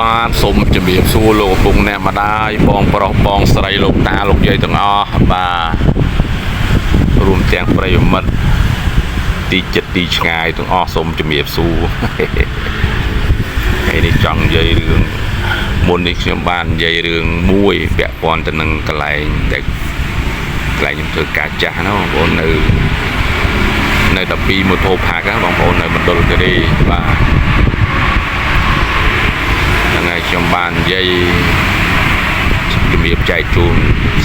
បាទសូមជំរាបសួរលោកឪពុកអ្នកម្ដាយបងប្រុសបងស្រីលោកតាលោកយាយទាំងអស់បាទរួមទាំងប្រិយមិត្តទីចិត្តទីឆ្ងាយទាំងអស់សូមជំរាបសួរ ថ្ងៃនេះចង់និយាយរឿងមុននេះខ្ញុំបាននិយាយរឿងមួយពាក់ព័ន្ធទៅនឹងកន្លែងដែលកន្លែងខ្ញុំធ្វើការចាស់ណាបងប្អូននៅនៅ12ម៉ូតូផាកណាបងប្អូននៅមណ្ឌលគិរីបាទ ហ្នឹងហើយខ្ញុំបាននិយាយជំរាបចែកជូន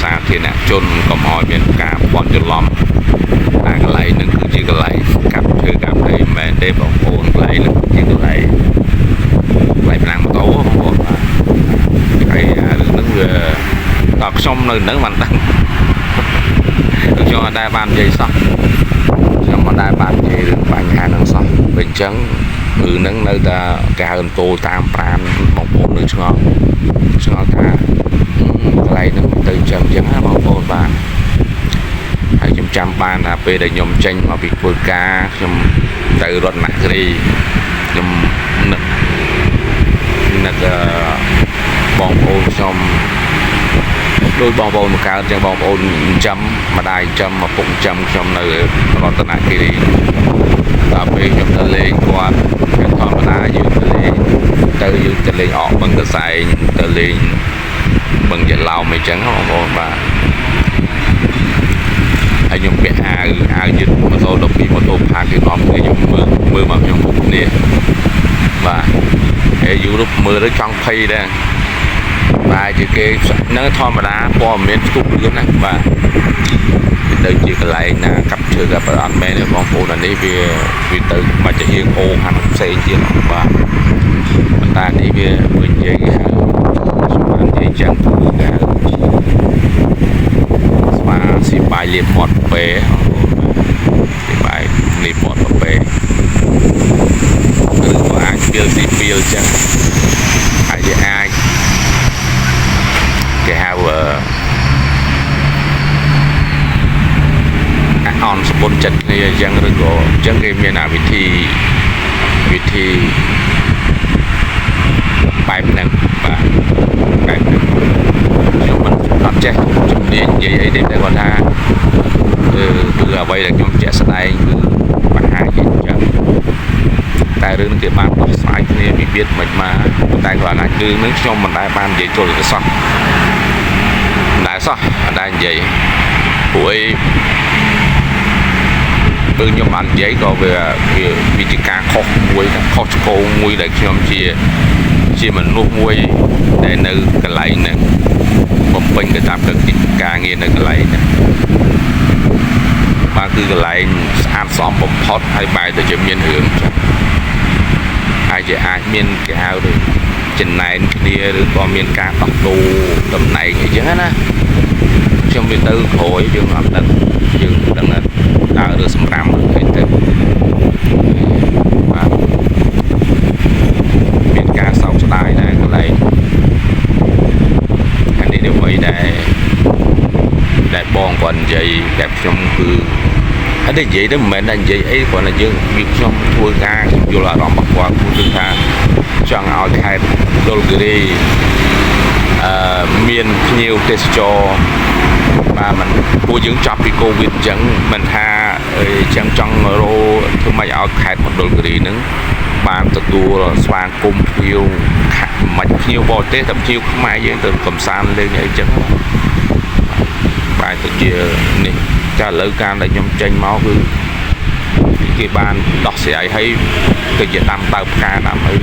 សាធារណជនកុំឲ្យមានការបន់ច្រឡំតែកន្លែងហ្នឹងគឺជាកន្លែងកាប់ឈើកាប់អីមិនមែនទេបងប្អូនកន្លែងហ្នឹងជាកន្លែងកន្លែងប្រណាំងម៉ូតូបងប្អូនបាទហើយអារឿងហ្នឹងវាដល់ខ្ញុំនៅហ្នឹងបានដឹងខ្ញុំអត់ដែលបាននិយាយសោះខ្ញុំអត់ដែលបាននិយាយរឿងបញ្ហាហ្នឹងសោះពេលអញ្ចឹងរឿងហ្នឹងនៅតែគេហៅអន្តោតាមប្រានបងប្អូននៅឆ្ងល់ឆ្ងល់ថាកន្លែងហ្នឹងទៅអញ្ចឹងអញ្ចឹងណាបងប្អូនបាទហើយខ្ញុំចាំបានថាពេលដែលខ្ញុំចេញមកពីធ្វើការខ្ញុំទៅរតនគិរីខ្ញុំនឹកនឹកអឺបងប្អូនខ្ញុំដោយបងប្អូនមកកើតចឹងបងប្អូនចិញ្ចឹមម្ដាយចិញ្ចឹមឪពុកចិញ្ចឹមខ្ញុំនៅរតនគិរីដល់ពេលខ្ញុំទៅលេងគាត់គឺធម្មតាយើងទៅលេងទៅយើងទៅលេងអកបឹងកសែងទៅលេងបឹងយឡោមអីចឹងបងប្អូនបាទហើយខ្ញុំពាក់អាវអាវយឺតម៉ូតូ12ម៉ូតូផាកគេនាំគ្នាខ្ញុំមើលមើលមកខ្ញុំពុកគ្នាបាទហើយយូរនោះមើលទៅចង់ភ័យដែរតែជាគេហ្នឹងធម្មតាព័ត៌មានផ្ទុះលឿនណាស់បាទទៅជាកន្លែងណាកាប់ឈើកាប់អត់មែនទេបងប្អូនអានេះវាវាទៅមកជាហៀងអូខាងផ្សេងទៀតបាទប៉ុន្តែនេះវាមើលនិយាយគេហៅខ្ញុំបាននិយាយចឹងគឺគេហៅស្វាស៊ីបាយលៀបមាត់ពេបងប្អូនស៊ីបាយលៀបមាត់ពេឬក៏អាចពីលស៊ីពីលចឹងហើយវាអាចគេហៅអឺអន់សម្បុនចិត្តគ្នាអញ្ចឹងឬក៏អញ្ចឹងគេមានអាវិធីវិធីបែបហ្នឹងបាទបែបហ្នឹងខ្ញុំមិនអត់ចេះជំនាញនិយាយអីទេតែគាត់ថាគឺគឺអ្វីដែលខ្ញុំជាក់ស្ដែងគឺបង្ហាញជាអញ្ចឹងតែរឿងនេះគេបានដោះស្រាយគ្នាវិវាទមិនមកតែគាត់ថាគឺនឹងខ្ញុំមិនដែលបាននិយាយទល់ទៅសោះមិនដែលសោះមិនដែលនិយាយព្រោះអីពេលខ្ញុំបាននិយាយក៏វាវាវាជាការខុសមួយខុសឆ្គងមួយដែលខ្ញុំជាជាមនុស្សមួយដែលនៅកន្លែងហ្នឹងបំពេញកាតព្វកិច្ចការងារនៅកន្លែងហ្នឹងបាទគឺកន្លែងស្អាតសមបំផុតហើយបែរទៅជាមានរឿងចឹងហើយជាអាចមានគេហៅទៅចំណែនគ្នាឬក៏មានការដោះដូរតំណែងអីចឹងណាខ្ញុំវាទៅក្រោយយើងអត់ដឹងយើងដឹងថាដើរឬសម្រាមអីទៅបាទមានការសោកស្ដាយដែរកន្លែងអានេះអ្វីដែលដែលបងគាត់និយាយតែខ្ញុំគឺហើយតែនិយាយទៅមិនមែនតែនិយាយអីគ្រាន់តែយើងវាខ្ញុំធ្វើការខ្ញុំយល់អារម្មណ៍របស់គាត់គឺថាចង់ឲ្យខេត្តមណ្ឌលគិរីអឺមានភ្ញៀវទេសចរបាទមិនពួកយើងចាប់ពីកូវីដអញ្ចឹងមិនថាអញ្ចឹងចង់រោធ្វើម៉េចឲ្យខេត្តមណ្ឌលគិរីហ្នឹងបានទទួលស្វាគមន៍ភ្ញៀវមិនភ្ញៀវបរទេសតែភ្ញៀវខ្មែរយើងទៅកំសាន្តលេងអីចឹងបែរទៅជានេះចាឥឡូវការដែលខ្ញុំចេញមកគឺគេបានដោះស្រាយឲ្យទៅជាដាំដើមផ្កាដាំអី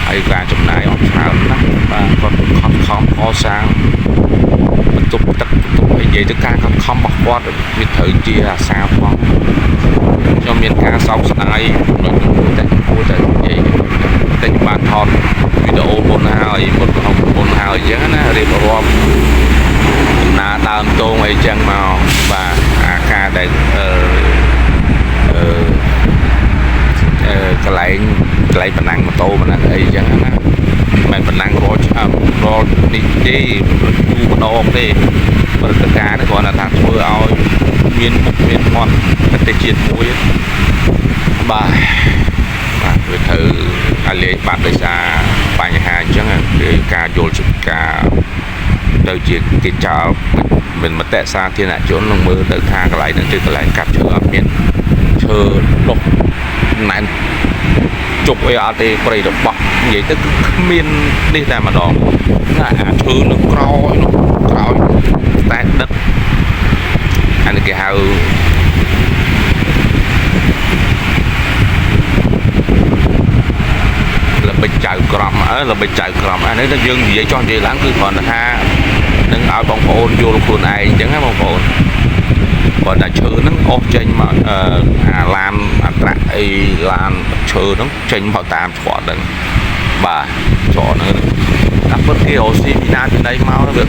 ហើយការចំណាយអស់ច្រើនណាស់បាទគាត់ខំខំកសាងបន្ទប់ទឹកបន្ទប់អីនិយាយទៅការខំខំរបស់គាត់វាត្រូវជាអាសាផងខ្ញុំមានការសោកស្ដាយចំណុចនោះមួយតែគួរតែនិយាយតែខ្ញុំបានថតវីដេអូមុនហើយមុនមុនហើយអញ្ចឹងណារៀបរាប់ដំណើរដើមតងអីចឹងមកបាទអាការដែលអឺអឺកន្លែងកន្លែងបណ្ណាំងម៉ូតូបណ្ណាំងអីចឹងណាមិនបណ្ណាំងរាល់ឆ្អឹមរាល់នេះទេយូរម្ដងទេព្រឹត្តិការណ៍នេះគ្រាន់តែថាធ្វើឲ្យមានមុខមានមាត់ប្រទេសជាតិមួយបាទ បាទវាត្រូវឲ្យលេងបាត់ដោយសារបញ្ហាអញ្ចឹងគឺការយល់ការទៅជាគេចោលមិនមតិសាធារណជននឹងមើលទៅថាកន្លែងហ្នឹងជាកន្លែងកាប់ឈើអត់មានឈើដុះណែនជប់អីអត់ទេព្រៃរបស់និយាយទៅគឺគ្មាននេះតែម្ដងណាអាឈើនៅក្រោយនោះក្រោយតែដឹកអានេះគេហៅល្បិចចៅក្រមអើល្បិចចៅក្រមអានេះតែយើងនិយាយចោះនិយាយឡើងគឺគ្រាន់តែថានឹងឲ្យបងប្អូនយល់ខ្លួនឯងអញ្ចឹងណាបងប្អូនគ្រាន់តែឈើហ្នឹងអស់ចេញមកអឺអាឡានអាត្រាក់អីឡានឈើហ្នឹងចេញមកតាមច្រកហ្នឹងបាទច្រកហ្នឹងតាមពិតគេរកស៊ីពីណាពីណីមកវា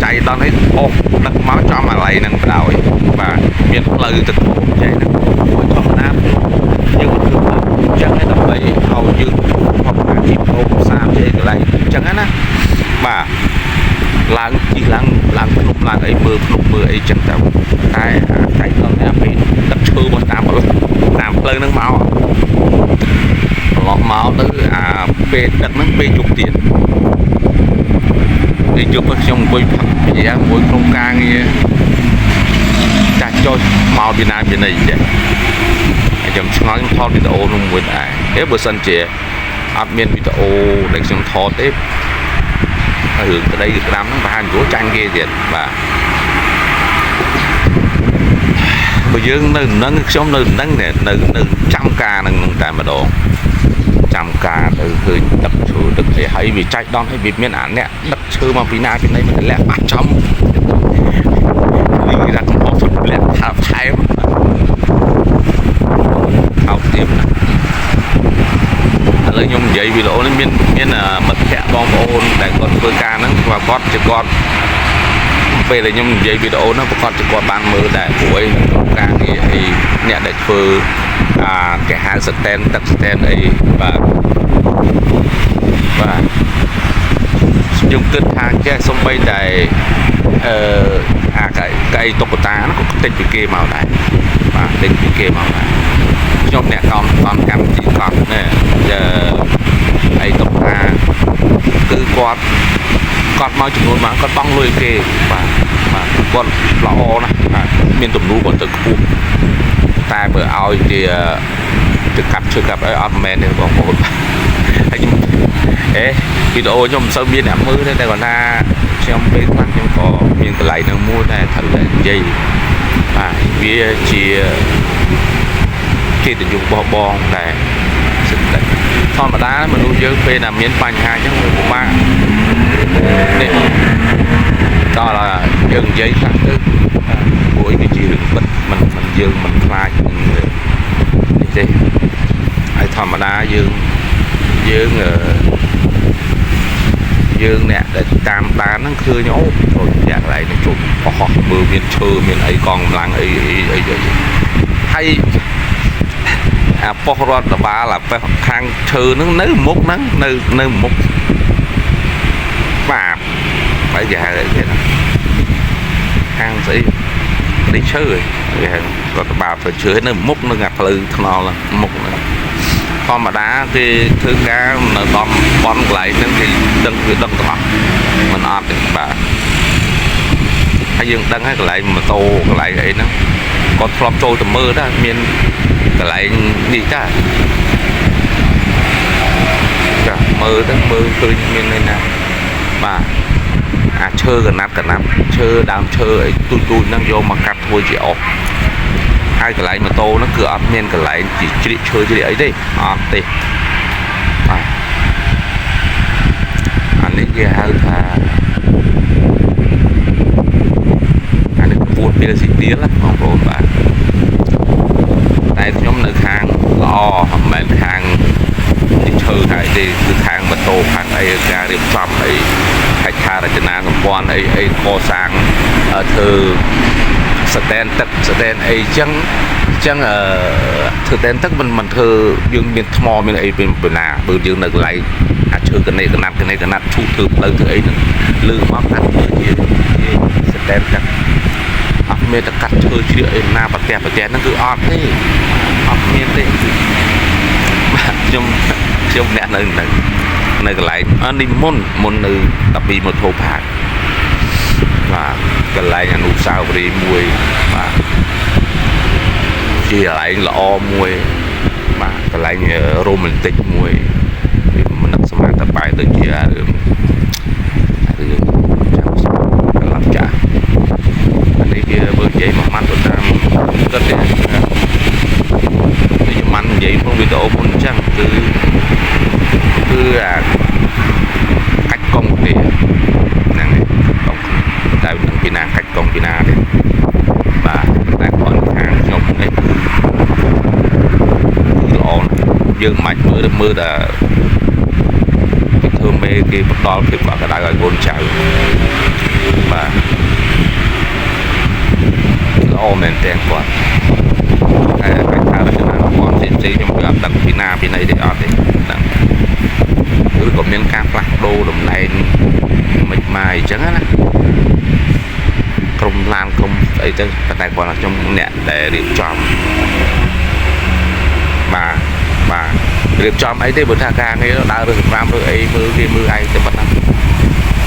ចៃដន្យអីអស់ដឹកមកចំអាឡ័យហ្នឹងបណ្ដោយបាទមានផ្លូវទៅធំចេះហ្នឹងព្រោះធម្មតាយើងមិនធ្វើអញ្ចឹងឯងដើម្បីឲ្យយើងធម្មតាជីប្រូផ្សារជាកន្លែងអញ្ចឹងណាបាទឡើងជិះឡើងឡើងភ្នំឡើងអីមើលភ្នំមើលអីចឹងទៅតែអាចៃដន្យនេះអាពេលដឹកឈើមកតាមតាមផ្លូវហ្នឹងមកប្រឡោះមកទៅអាពេលដឹកហ្នឹងពេលយប់ទៀតពេលយប់ខ្ញុំអង្គុយផឹកពីយ៉ាងមួយក្នុងការងារចាស់ចុះមកពីណាពីណីចេះហើយខ្ញុំឆ្ងល់ខ្ញុំថតវីដេអូនោះមួយដែរទេបើសិនជាអត់មានវីដេអូដែលខ្ញុំថតទេរឿងក្តីគឺក្តាំហ្នឹងប្រហែលព្រោះចាញ់គេទៀតបាទបើយើងនៅនឹងខ្ញុំនៅនឹងនៅនៅចាំការនឹងតែម្ដងចាំការទៅឃើញទឹកឈើទឹកអីហើយវាចាច់ដល់ហើយវាមានអាអ្នកដឹកឈើមកពីណាពីណីមកតម្លាក់បាក់ចំនេះគេថាកំហុសទម្លាក់ថាថែមអោបទៀតណាឥឡូវខ្ញុំនិយាយវីដេអូនេះមានមានមិត្តភ័ក្តិបងប្អូនដែលគាត់ធ្វើការហ្នឹងគាត់ជាគាត់ពេលដែលខ្ញុំនិយាយវីដេអូហ្នឹងប្រកាសជាគាត់បានមើលដែរព្រោះអីក្នុងការងារអីអ្នកដែលធ្វើអាគេហៅ stand ទឹក stand អីបាទបាទខ្ញុំគិតថាចេះសំបីតែអឺអាកែតុក្កតាហ្នឹងក៏ទិញពីគេមកដែរបាទទិញពីគេមកដែរខ្ញុំអ្នកកន់កន់កម្មវិធីកន់នេះអីតុក្កតាគឺគាត់គាត់មកចំនួនបានគាត់បង់លុយគេបាទបាទគាត់ល្អណាស់បាទមានទំនួលគាត់ទៅខ្ពស់តែបើឲ្យជាទៅកាប់ឈើកាប់អីអត់មែនទេបងប្អូនហើយខ្ញុំអេវីដេអូខ្ញុំមិនសូវមានអ្នកមើលទេតែគាត់ថាខ្ញុំពេលខ្លះខ្ញុំក៏មានកន្លែងនឹងមួយដែរត្រូវតែនិយាយបាទវាជាកិត្តិយសរបស់បងដែរសិទ្ធិធម្មតាមនុស្សយើងពេលដែលមានបញ្ហាអញ្ចឹងវាពិបាកនេះតោះយើងនិយាយខ្លះទៅព្រោះវាជារឿងពិតមិនមិនយើងមិនខ្លាចនឹងនេះទេហើយធម្មតាយើងយើងយើងអ្នកដែលតាមដានហ្នឹងឃើញអូចូលផ្ទះកន្លែងនេះជុំអស់មើលមានឈើមានអីកងកម្លាំងអីអីអីហើយអាប៉ុស្តិ៍រដ្ឋបាលអាប៉ុស្តិ៍ខាងឈើហ្នឹងនៅមុខហ្នឹងនៅនៅមុខបាទហើយគេហៅអីគេណាខាងស្អីនេះឈើគេហៅរដ្ឋបាលផ្លូវឈើនៅមុខនឹងអាផ្លូវថ្នល់មុខហ្នឹងធម្មតាគេធ្វើការនៅតំបន់កន្លែងហ្នឹងគេដឹងគឺដឹងទាំងអស់មិនអត់ទេបាទហើយយើងដឹងហើយកន្លែងម៉ូតូកន្លែងអីហ្នឹងគាត់ធ្លាប់ចូលទៅមើលដែរមានកន្លែងនេះដែរចាមើលទៅមើលឃើញមានឯណាបាទអាឈើកណាត់កណាត់ឈើដើមឈើអីទូចទូចហ្នឹងយកមកកាត់ធ្វើជាអុសហើយកន្លែងម៉ូតូហ្នឹងគឺអត់មានកន្លែងជាជ្រៀកឈើជ្រៀកអីទេអត់ទេបាទអានេះគេហៅថាអានេះពួនពីស៊ីទៀលណាបងប្អូនបាទតែខ្ញុំនៅខាងល្អមិនមែនខាងនេះឈើហើយទេគឺខាងម៉ូតូខាងអីការរៀបចំអីហេដ្ឋារចនាសម្ព័ន្ធអីអីកសាងធ្វើស្តែនទឹកស្តែនអីចឹងចឹងអឺធ្វើស្តែនទឹកមិនមិនធ្វើយើងមានថ្មមានអីពីណាបើយើងនៅកន្លែងអាឈើកណេកណាត់កណេកណាត់ឈូសធ្វើផ្លូវធ្វើអីហ្នឹងលើមកកាត់ធ្វើជាស្តែនទឹកអត់មានតែកាត់ឈើជ្រៀកអីណាប្រទះប្រទះហ្នឹងគឺអត់ទេអត់មានទេបាទ ខ្ញុំខ្ញុំអ្នកនៅនៅនៅកន្លែងអានេះមុនមុននៅ12ម៉ូតូផាកបាទកន្លែងអនុស្សាវរីយ៍មួយបាទជាកន្លែងល្អមួយបាទកន្លែងរ៉ូមែនទិកមួយវាមិននឹកស្មានតែបែរទៅជារឿងរឿងចាំកន្លប់ចាស់អានេះវាបើនិយាយមួយម៉ាត់ទៅតាមគិតទេដូចខ្ញុំបាននិយាយក្នុងវីដេអូមុនអញ្ចឹងគឺគឺអាកាច់កងគ្នាហ្នឹងហើយកងគ្នាតែមិនដឹងពីណាកាច់កងពីណាទេបាទតែគាត់ខាងខ្ញុំនេះគឺល្អណាស់យើងមិនអាចមើលមើលតែគេធ្វើមេគេផ្ដល់ភាពកក់ក្ដៅឲ្យកូនចៅបាទល្អមែនទែនគាត់តែបាច់ថារចនាសម្ព័ន្ធផ្សេងៗខ្ញុំវាអត់ដឹងពីណាពីណីទេអត់ទេហ្នឹងឬក៏មានការផ្លាស់ប្ដូរតំណែងមិនមកអញ្ចឹងណាក្រុមឡានក្រុមស្អីទៅប៉ុន្តែគាត់ថាខ្ញុំអ្នកដែលរៀបចំបាទបាទរៀបចំអីទេបើថាការងារដើររើសសម្រាមឬអីមើលគេមើលឯងតែប៉ុណ្ណា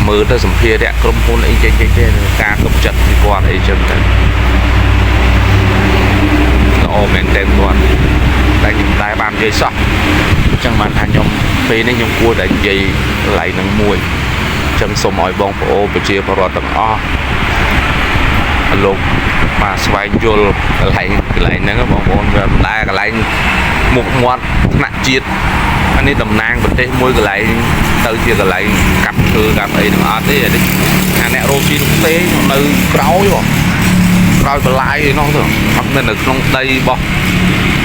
មើលទៅសម្ភារៈក្រុមហ៊ុនអីចេញចេញទេការទុកចិត្តពីគាត់អីចឹងទៅល្អមែនទែនគាត់តែខ្ញុំតែបាននិយាយសោះអញ្ចឹងបានថាខ្ញុំពេលនេះខ្ញុំគួរតែនិយាយកន្លែងហ្នឹងមួយអញ្ចឹងសូមឲ្យបងប្អូនប្រជាពលរដ្ឋទាំងអស់លោកបាទស្វែងយល់កន្លែងកន្លែងហ្នឹងបងប្អូនវាមិនដែលកន្លែងមុខមាត់ថ្នាក់ជាតិអានេះតំណាងប្រទេសមួយកន្លែងទៅជាកន្លែងកាប់ឈើកាប់អីហ្នឹងអត់ទេអានេះអាអ្នករស់ស៊ីនោះទេនៅក្រោយហ៎ក្រោយបន្លាយឯនោះទៅអត់មាននៅក្នុងដីរបស់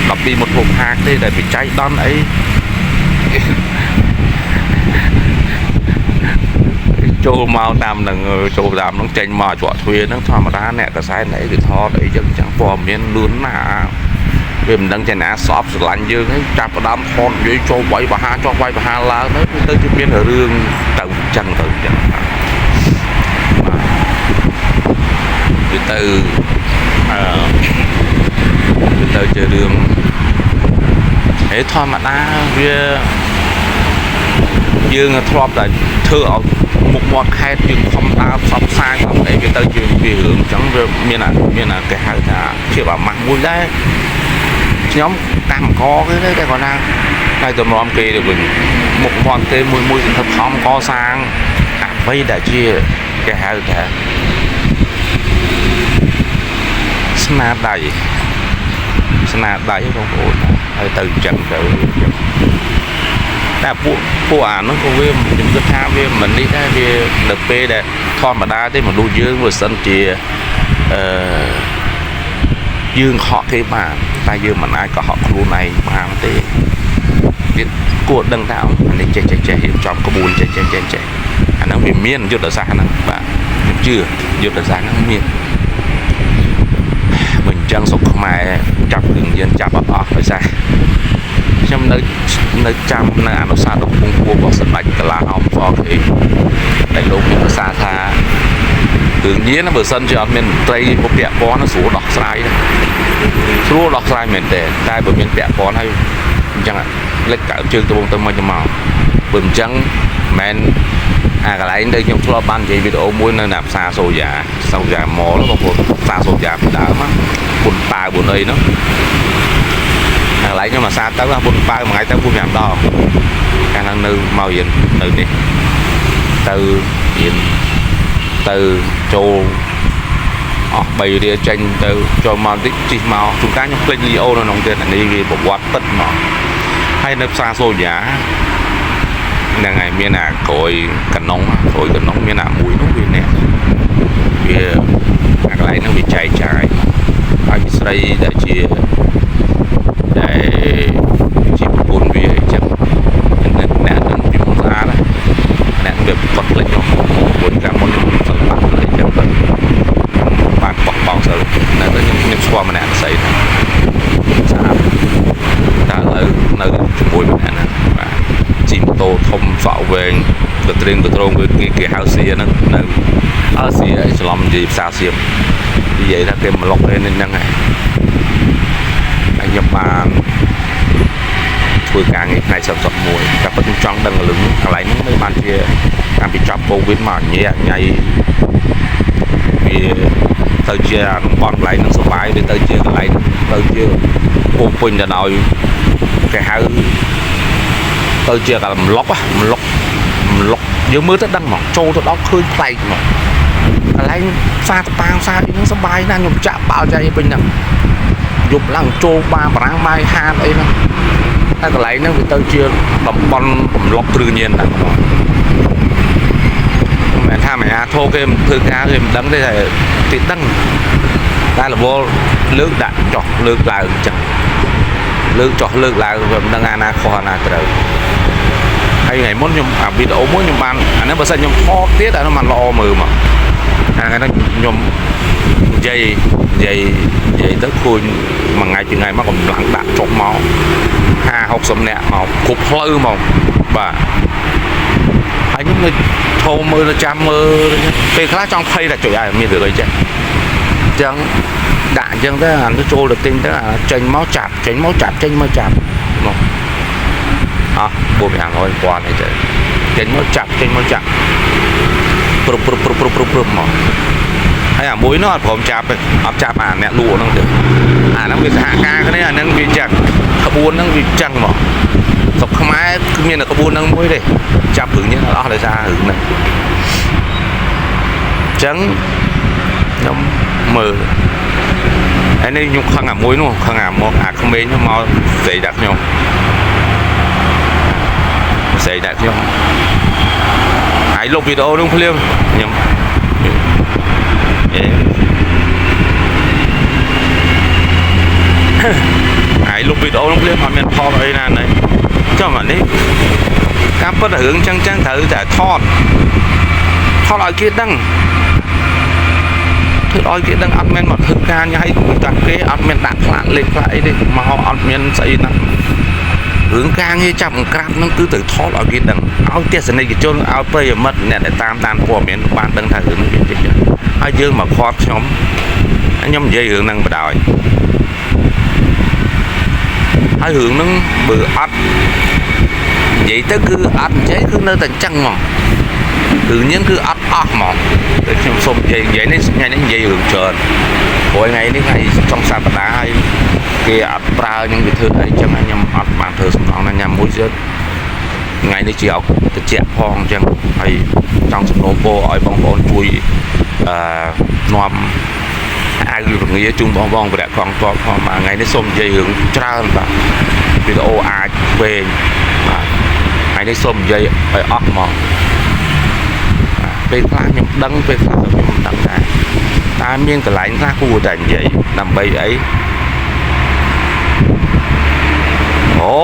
12មុខភពហាកទេដែលបច្ច័យដន់អីចូលមកតាមនឹងចូលតាមនឹងចេញមកច្រកទ្វារហ្នឹងធម្មតាអ្នកកសែនអីគេថតអីចឹងចឹងព័ត៌មានលឿនណាស់វាមិនដឹងចេះណាសອບស្រឡាញ់យើងហ្នឹងចាប់ផ្ដើមថតនិយាយចូលវាយបហាចុះវាយបហាឡើងទៅទៅជាមានរឿងទៅចឹងទៅចឹងបាទវាទៅអឺវាទៅជារឿងហេធម្មតាវាយើងធ្លាប់តែធ្វើឲ្យមុខមាត់ខេតយើងខំដើរផ្សព្វផ្សាយផ្សព្វអីវាទៅជាវារឿងអញ្ចឹងវាមានអាមានអាគេហៅថាភាពអាម៉ាស់មួយដែរខ្ញុំកម្មកគេទេតែគាត់ថាតែតម្រាំគេទៅវិញមុខមាត់គេមួយមួយសន្ធឹកខំកសាងអ្វីដែលជាគេហៅថាស្នាដៃស្នាដៃបងប្អូនហើយទៅអញ្ចឹងទៅអញ្ចឹងតែពួកពួកអានោះក៏វាខ្ញុំគិតថាវាមិននេះដែរវានៅពេលដែលធម្មតាទេមនុស្សយើងបើសិនជាអឺយើងខកគេបានតែយើងមិនអាចកុហកខ្លួនឯងបានទេវាគួរដឹងថាអានេះចេះចេះចេះរៀបចំក្បួនចេះចេះចេះចេះអាហ្នឹងវាមានយុទ្ធសាស្ត្រហ្នឹងបាទខ្ញុំជឿយុទ្ធសាស្ត្រហ្នឹងមានមិនអញ្ចឹងស្រុកខ្មែរចាប់គ្រឿងញៀនចាប់អត់អស់ដោយសារខ្ញុំនៅនៅចាំនៅអនុសាសន៍ដ៏ខ្ពង់ខ្ពស់របស់សម្ដេចកលាហោមសខេដែលលោកមានប្រសាសន៍ថាគ្រឿងញៀនបើសិនជាអត់មានមន្ត្រីពាក់ព័ន្ធស្រួលដោះស្រាយណាស្រួលដោះស្រាយមែនតើតែបើមានពាក់ព័ន្ធហើយអញ្ចឹងលិចកើជើងត្បូងទៅមកទៅមកបើអញ្ចឹងមិនអាកន្លែងដែលខ្ញុំធ្លាប់បាននិយាយវីដេអូមួយនៅណាផ្សារសូយ៉ាសូយ៉ាម៉លបងប្អូនផ្សារសូយ៉ាពីដើមពុនប៉ាវពុនអីនោះកន្លែងខ្ញុំអាសាទៅពុនប៉ាវមួយថ្ងៃទៅពុន5ដងកាលហ្នឹងនៅមករៀននៅនេះទៅរៀនទៅចូលអស់3រៀលចេញទៅចូលមកតិចជិះមកជួនកាលខ្ញុំភ្លេចលីអូនៅក្នុងទៀតអានេះវាប្រវត្តិពិតមកហើយនៅផ្សារសូយ៉ាហ្នឹងហើយមានអាក្រួយកណុងក្រួយកណុងមានអាមួយនោះវាអ្នកវាអាកន្លែងហ្នឹងវាចែកចាយហើយពីស្រីដែលជាដែលជាប្រពន្ធវាអញ្ចឹងអ្នកអ្នកហ្នឹងពីមុនស្អាតណាអ្នកវាគាត់ភ្លេចមកមុនកាលមុនខ្ញុំសិល្បៈអីចឹងទៅបានបោះបង់សិលនៅទៅខ្ញុំខ្ញុំស្គាល់ម្នាក់ស្អីហ្នឹងស្អាតតែឥឡូវនៅជាមួយម្នាក់ហ្នឹងបាទជិះម៉ូតូធំសក់វែងកត្រៀងកត្រងគេគេហៅសៀហ្នឹងនៅអើសៀច្រឡំនិយាយភាសាសៀមនិយាយថាគេមកលុកអីនេះហ្នឹងហើយហើយខ្ញុំបានធ្វើ ធ្វើការងារផ្នែកសន្តិសុខមួយតែពិតខ្ញុំចង់ដឹងរឿងកន្លែងហ្នឹងមិនបានជាតាំងពីចប់កូវីដមកញ៉ែញ៉ៃវាទៅជាតំបន់កន្លែងហ្នឹងសុបាយវាទៅជាកន្លែងទៅជាពោពេញទៅដោយគេហៅទៅជាកន្លុកម្លុកម្លុកយើងមើលទៅដឹងហ្មងចូលទៅដល់ឃើញប្លែកហ្មងកន្លែងផ្សារតប៉ាងផ្សារអីហ្នឹងសុបាយណាស់ខ្ញុំចាក់បាល់ចៃពេញហ្នឹងយប់ឡើងចូលបាបារាំងបាយហានអីហ្នឹងតែកន្លែងហ្នឹងវាទៅជាតំបន់រំលប់គ្រឿងញៀនហ្នឹងហ្មងមិនមែនថាមញ្ញាធោគេមិនធ្វើការគេមិនដឹងទេតែគេដឹងតែរវល់លើកដាក់ចោះលើកឡើងអញ្ចឹងលើកចោះលើកឡើងវាមិនដឹងអាណាខុសអាណាត្រូវហើយថ្ងៃមុនខ្ញុំអាវីដេអូមួយខ្ញុំបានអានេះបើសិនខ្ញុំថតទៀតអានោះបានល្អមើលមកអាថ្ងៃហ្នឹងខ្ញុំនិយាយនិយាយនិយាយទៅឃើញមួយថ្ងៃពីរថ្ងៃមកកម្លាំងដាក់ចុះមក50 60នាក់មកគ្រប់ផ្លូវមកបាទហើយខ្ញុំនៅឈោមើលទៅចាំមើលពេលខ្លះចង់ភ័យតែចុចឲ្យមានរឿងអីចេះអញ្ចឹងដាក់អញ្ចឹងទៅអានោះចូលទៅទិញទៅអាចេញមកចាប់ចេញមកចាប់ចេញមកចាប់មកអស់4 500ពាន់អីទៅចេញមកចាប់ចេញមកចាប់ព្រុបព្រុបព្រុបព្រុបព្រុបព្រុបមកហើយអាមួយនោះអត់ព្រមចាប់ទេអត់ចាប់អាអ្នកលក់ហ្នឹងទេអាហ្នឹងវាសហការគ្នាអាហ្នឹងវាចឹងក្បួនហ្នឹងវាចឹងមកស្រុកខ្មែរគឺមានតែក្បួនហ្នឹងមួយទេចាប់រឿងនេះអត់អស់ដោយសាររឿងហ្នឹងអញ្ចឹងខ្ញុំមើលហើយនេះខ្ញុំខឹងអាមួយនោះខឹងអាមកអាក្មេងនោះមកស្រីដាក់ខ្ញុំស្រីដាក់ខ្ញុំហើយលុបវីដេអូនោះភ្លាមខ្ញុំអេហើយលុបវីដេអូនោះភ្លាមអត់មានថតអីណានេះចាំអានេះការពិតរឿងចឹងចឹងត្រូវតែថតថតឲ្យគេដឹងធ្វើឲ្យគេដឹងអត់មែនមកធ្វើការញ៉ៃតាគេអត់មានដាក់ផ្លាកលេខផ្លាកអីទេមកអត់មានស្អីណារឿងការងារចាប់អង្ក្រាបហ្នឹងគឺត្រូវថតឲ្យគេដឹងឲ្យទស្សនិកជនឲ្យប្រិយមិត្តអ្នកដែលតាមតាមព័ត៌មានបានដឹងថារឿងនេះវាតិចហើយយើងមកខាត់ខ្ញុំខ្ញុំនិយាយរឿងហ្នឹងបដ ாய் ហើយរឿងហ្នឹងបើអត់និយាយទៅគឺអត់និយាយគឺនៅតែអញ្ចឹងហ្មងរឿងនេះគឺអត់អស់ហ្មងតែខ្ញុំសូមនិយាយនិយាយនេះថ្ងៃនេះនិយាយរឿងច្រើនព្រោះថ្ងៃនេះថ្ងៃចុងសប្តាហ៍ហើយគេអត់ប្រើខ្ញុំវាធ្វើអីចឹងខ្ញុំអត់បានធ្វើសំណងណាញ៉ាំមួយទៀតថ្ងៃនេះជាតិចផងអញ្ចឹងហើយចង់សំណូមពរឲ្យបងប្អូនជួយអឺនាំអាវរងាជូនបងបងវរៈកងទ័ពផងបាទថ្ងៃនេះសូមនិយាយរឿងច្រើនបាទវីដេអូអាចវែងបាទថ្ងៃនេះសូមនិយាយឲ្យអស់ហ្មងពេលខ្លះខ្ញុំដឹងពេលខ្លះក៏ខ្ញុំមិនដឹងដែរតែមានកន្លែងខ្លះគួរតែនិយាយដើម្បីអីអូ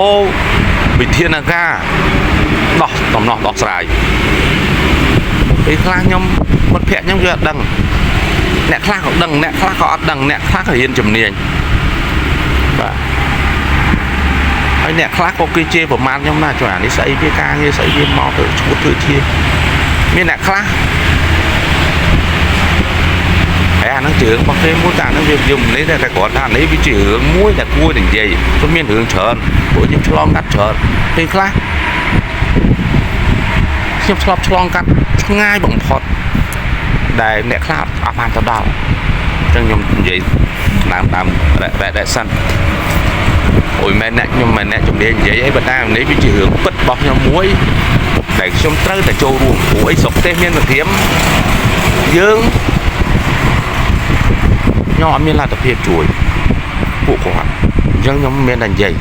វិធានការដោះដំណោះដោះស្រាយពេលខ្លះខ្ញុំមិត្តភក្តិខ្ញុំវាអត់ដឹងអ្នកខ្លះក៏ដឹងអ្នកខ្លះក៏អត់ដឹងអ្នកខ្លះក៏រៀនជំនាញបាទហើយអ្នកខ្លះក៏គេជេរប្រមាថខ្ញុំណាជួយអានេះស្អីវាការងារស្អីវាមកទៅឈួតធ្វើជាមានអ្នកខ្លះហើយអាហ្នឹងជារឿងរបស់គេមួយតែអាហ្នឹងវាយើងមិននេះតែគ្រាន់ថានេះវាជារឿងមួយដែលគួរតែនិយាយព្រោះមានរឿងច្រើនព្រោះខ្ញុំឆ្លងកាត់ច្រើនពេលខ្លះខ្ញុំឆ្លប់ឆ្លងកាត់ឆ្ងាយបំផុតដែលអ្នកខ្លះអត់បានទៅដល់អញ្ចឹងខ្ញុំនិយាយដើមដើមរ៉ែរ៉ែសិនអូយមែនអ្នកខ្ញុំមិនអ្នកជំនាញនិយាយអីប៉ុន្តែនេះវាជារឿងពិតរបស់ខ្ញុំមួយដែលខ្ញុំត្រូវតែចូលរួមព្រោះអីស្រុកទេសមានសង្គ្រាមយើងខ្ញុំអត់មានលទ្ធភាពជួយពួកគាត់អញ្ចឹងខ្ញុំមានតែនិយាយ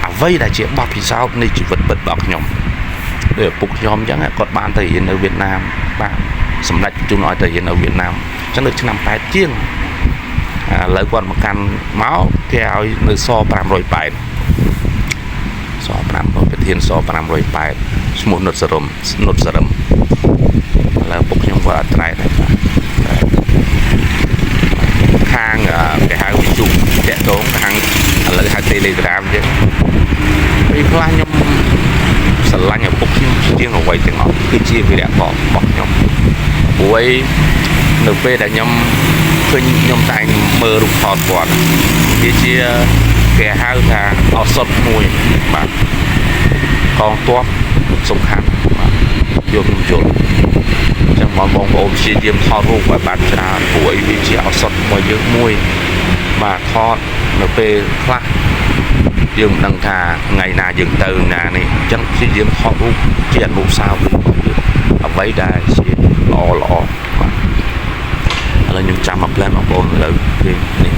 អ្វីដែលជាបទពិសោធន៍នៃជីវិតពិតរបស់ខ្ញុំដូចឪពុកខ្ញុំអញ្ចឹងគាត់បានទៅរៀននៅវៀតណាមបាទសម្ដេចជូនឲ្យទៅរៀននៅវៀតណាមអញ្ចឹងនៅឆ្នាំ8ជាងឥឡូវគាត់មកកាន់មកគេឲ្យនៅស580ស500ប្រធានស580ឈ្មោះនុតសរមនុតសរមឥឡូវពុកខ្ញុំគាត់អត់ត្រែដែរបាទខាងគេហៅវិទ្យុតាក់ទងខាងឥឡូវហៅ Telegram អញ្ចឹងពេលខ្លះខ្ញុំស្រឡាញ់ឪពុកខ្ញុំជាងអ្វីទាំងអស់គឺជាវីរៈរបស់ខ្ញុំព្រោះអីនៅពេលដែលខ្ញុំឃើញខ្ញុំតែងមើលរូបថតគាត់វាជា គេហៅថាឱសថមួយបាទកងទ័ពសំខាន់បាទយកខ្ញុំយល់អញ្ចឹងបងបងប្អូនព្យាយាមថតរូបឲ្យបានច្រើនព្រោះអីវាជាឱសថរបស់យើងមួយបាទថតនៅពេលខ្លះយើងមិនដឹងថាថ្ងៃណាយើងទៅណានេះអញ្ចឹងព្យាយាមថតរូបជាអនុស្សាវរីយ៍របស់យើងអ្វីដែលជាល្អល្អបាទឥឡូវខ្ញុំចាំមក plan បងប្អូនឥឡូវគេនេះ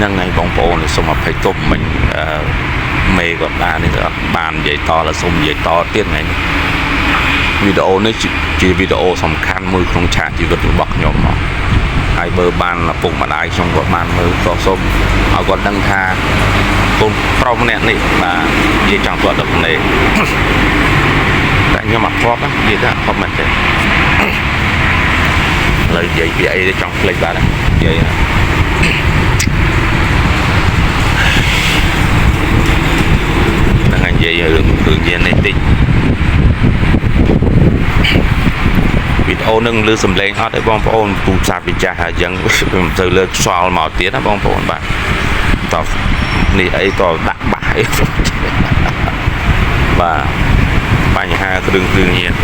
ហ្នឹងហើយបងប្អូនសូមអភ័យទោសមិញអឺមេក៏បាននេះក៏អត់បាននិយាយតแล้วសូមនិយាយតទៀតថ្ងៃនេះវីដេអូនេះជាជាវីដេអូសំខាន់មួយក្នុងឆាកជីវិតរបស់ខ្ញុំមកហើយបើបានឪពុកម្ដាយខ្ញុំក៏បានមើលក៏សូមឲ្យគាត់ដឹងថាកូនប្រុសម្នាក់នេះបាទនិយាយចង់គាត់ដល់នេះ តែខ្ញុំអត់ធ្លាប់ណានិយាយថាអត់ធ្លាប់មែនទេឥឡូវនិយាយពីអីទៅចង់ភ្លេចបាទនិយាយណា ហ្នឹងហើយនិយាយរឿងរឿងយាននេះតិចវីដេអូនឹងលើសំឡេងអត់ទេបងប្អូនទូរស័ព្ទវាចាស់ហើយអញ្ចឹងមិនទៅលើខ្យល់មកទៀតណាបងប្អូនបាទតោះនេះអីតដាក់បាសអីបាទបញ្ហាគ្រឿងគ្រឿងញៀន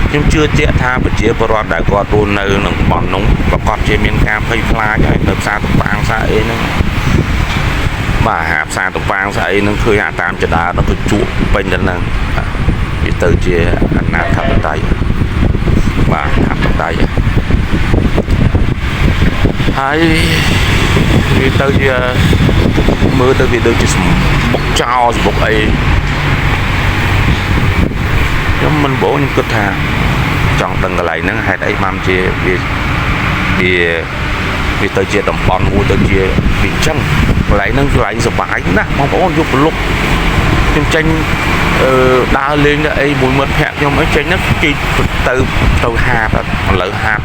ខ្ញុំជឿជាក់ថាប្រជាពលរដ្ឋដែលគាត់រស់នៅក្នុងតំបន់នោះប្រកាសជាមានការភ័យខ្លាចហើយនៅផ្សារតំបាងផ្សារអីហ្នឹងបាទហាផ្សារតំបាងផ្សារអីហ្នឹងឃើញអាតាមចដានោះគឺជក់ពេញទៅហ្នឹងបាទវាទៅជាអនាធបត័យបាទអធិបតេយ្យហើយវាទៅជាមើលទៅវាដូចជាសម្បុកចោលសម្បុកអីខ្ញុំមិនបងខ្ញុំគិតថាចង់ដឹងកន្លែងហ្នឹងហេតុអីបានជាវាវាវាទៅជាតំបន់មួយទៅជាវាអញ្ចឹងកន្លែងហ្នឹងកន្លែងសុបាយណាស់បងប្អូនយកប្រលុកខ្ញុំចេញអឺដើរលេងទៅអីមួយមិត្តភក្តិខ្ញុំអីចេញហ្នឹងគេទៅទៅហាតឥឡូវហាត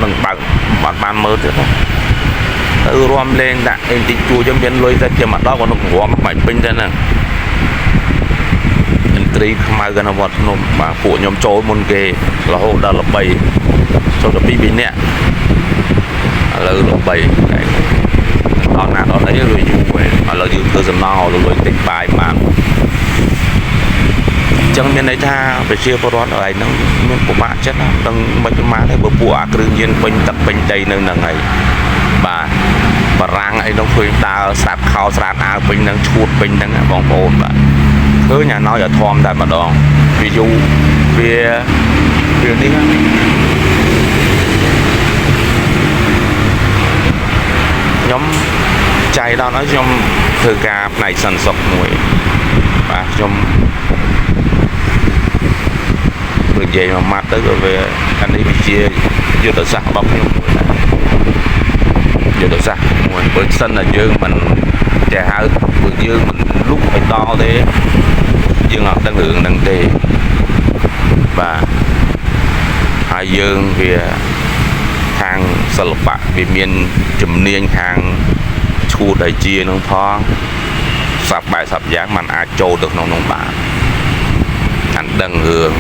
នឹងបើកបាត់បានមើលទៀតណាទៅរួមលេងដាក់អីតិចជួខ្ញុំមានលុយតែជាមកដល់ក៏នឹងរាំបាច់ពេញទៅហ្នឹងឥន្ទ្រីខ្មៅកណ្ដវត្តភ្នំបាទពួកខ្ញុំចូលមុនគេរហូតដល់ល្បីចូលទៅ2 3នាក់ឥឡូវល្បីដល់ណាដល់អីវាយូរហើយឥឡូវយើងធ្វើសំណងឲ្យលុយតិចបាយបានអញ្ចឹងមានន័យថាប្រជាពលរដ្ឋអីហ្នឹងមានពិបាកចិត្តណាដឹងមិនប្រមាណទេបើពួកអាគ្រឿងញៀនពេញទឹកពេញដីនៅហ្នឹងហើយបាទបារាំងអីនោះឃើញដើរស្រាប់ខោស្រាប់អាវពេញហ្នឹងឈួតពេញហ្នឹងបងប្អូនបាទឃើញអាណោយអាធំតែម្ដងវាយូរវាវានេះខ្ញុំចៃដល់ហើយខ្ញុំធ្វើការផ្នែកសន្តិសុខមួយបាទខ្ញុំបើនិយាយមួយម៉ាត់ទៅក៏វាអានេះវាជាយុទ្ធសាស្ត្ររបស់ខ្ញុំមួយដែរយុទ្ធសាស្ត្រមួយបើសិនតែយើងមិនចេះហៅបើយើងមិនលុកឲ្យដល់ទេយើងអត់ដឹងរឿងហ្នឹងទេបាទហើយយើងវាខាងសិល្បៈវាមានជំនាញខាងឈួតដែលជានឹងផងសពបែបសពយ៉ាងมันអាចចូលទៅក្នុងនោះបានអានដឹងរឿង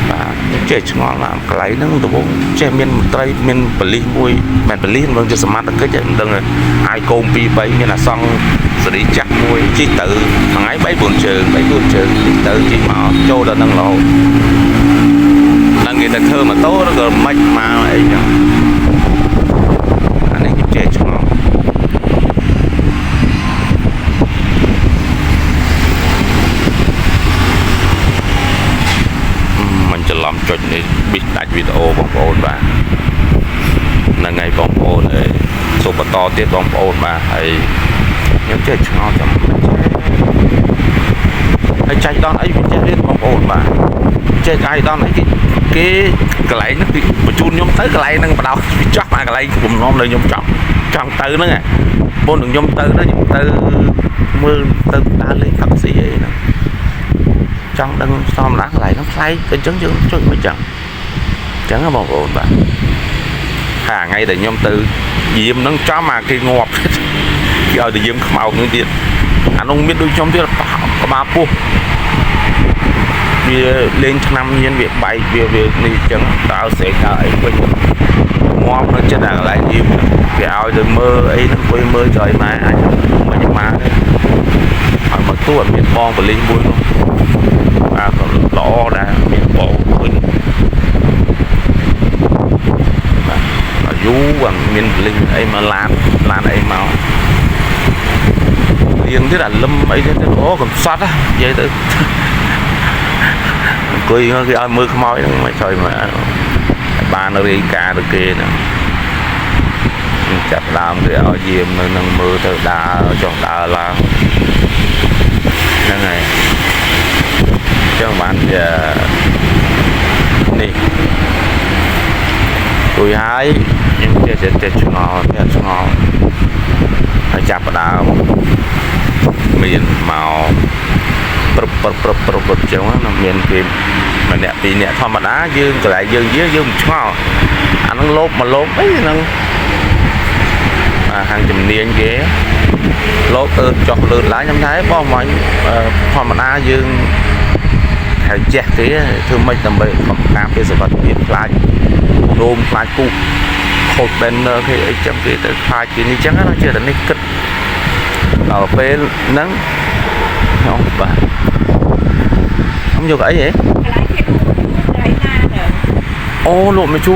បាទខ្ញុំចេះឆ្ងល់ណាស់កន្លែងហ្នឹងដំបូងចេះមានមន្ត្រីមានប៉ូលីសមួយមិនប៉ូលីសមិនជាសមត្ថកិច្ចទេមិនដឹងអាយកូម2 3មានអាសង្ឃសេរីចាស់មួយជិះទៅមួយថ្ងៃ3 4ជើង3 4ជើងជិះទៅជិះមកចូលដល់ហ្នឹងរហូតឡើងគេទៅធ្វើម៉ូតូឬក៏មិនមកអីចឹងអានេះខ្ញុំចេះឆ្ងល់មិនច្រឡំចុចនេះប៊ិចដាច់វីដេអូបងប្អូនបាទហ្នឹងហើយបងប្អូនអើយសូមបន្តទៀតបងប្អូនបាទហើយខ្ញុំចេះឆ្ងល់ចាំហើយចាច់ដល់អីវាចេះទៀតបងប្អូនបាទចេះអាយដល់អីគេ គេកន្លែងហ្នឹងគឺបញ្ជូនខ្ញុំទៅកន្លែងហ្នឹងបដៅវាចោះអាកន្លែងបំណំនៅខ្ញុំចង់ចង់ទៅហ្នឹងមុននឹងខ្ញុំទៅហ្នឹងខ្ញុំទៅមើលទៅដើរលេងផឹកស៊ីអីហ្នឹងចង់ដឹងសមណាកន្លែងហ្នឹងប្លែកទៅអញ្ចឹងយើងជួយមិនចឹងអញ្ចឹងបងប្អូនបាទហើយថ្ងៃដែលខ្ញុំទៅយាមហ្នឹងចំអាគេងាប់គេឲ្យទៅយាមខ្មោចហ្នឹងទៀតអានោះមានដូចខ្ញុំទៀតក្បាលពោះវាលេងឆ្នាំញៀនវាបែកវាវានេះអញ្ចឹងដើរស្រែកដើរអីវិញងាប់នៅចិត្តអាកន្លែងយាមគេឲ្យទៅមើលអីហ្នឹងអង្គុយមើលចុយម៉ែអាចមិនមកទេឲ្យមកទួអត់មានបងបលីសមួយនោះបាទក៏ល្អដែរមានបងវិញបាទអាយូរមានបលីសអីមកឡានឡានអីមករៀងទៀតអាលឹមអីទៀតអូកំសត់និយាយទៅអង្គុយគេឲ្យមើលខ្មោចហ្នឹងមកចុយមកបានរាយការណ៍ទៅគេហ្នឹងចាប់ដើមគេឲ្យយាមនៅនឹងមើលទៅដើរចុះដើរឡើងហ្នឹងហើយចឹងបានជានេះរួចហើយខ្ញុំចេះចេះឆ្ងល់ចេះឆ្ងល់ហើយចាប់ផ្ដើមមានមកព្រឹបព្រឹបព្រឹបព្រឹបព្រឹបចឹងណាមានគេម្នាក់ពីរនាក់ធម្មតាយើងកន្លែងយើងយើងយើងមិនឆ្ងល់អាហ្នឹងលោបមកលោបអីហ្នឹងអាហាងជំនាញគេលោបអឺចុះលឿនឡើងខ្ញុំថាបងមកធម្មតាយើងហៅចេះគេធ្វើម៉េចដើម្បីការពារសុវត្ថិភាពខ្លាចនោមខ្លាចពុះខូច banner គេអីចឹងគេទៅខ្លាចគេនេះចឹងណាចេះតែនេះគិតដល់ពេលហ្នឹងខ្ញុំបាទខ្ញុំយកអីហ៎ កន្លែងគេលក់កន្លែងណាទៅ អូលោកមកជួ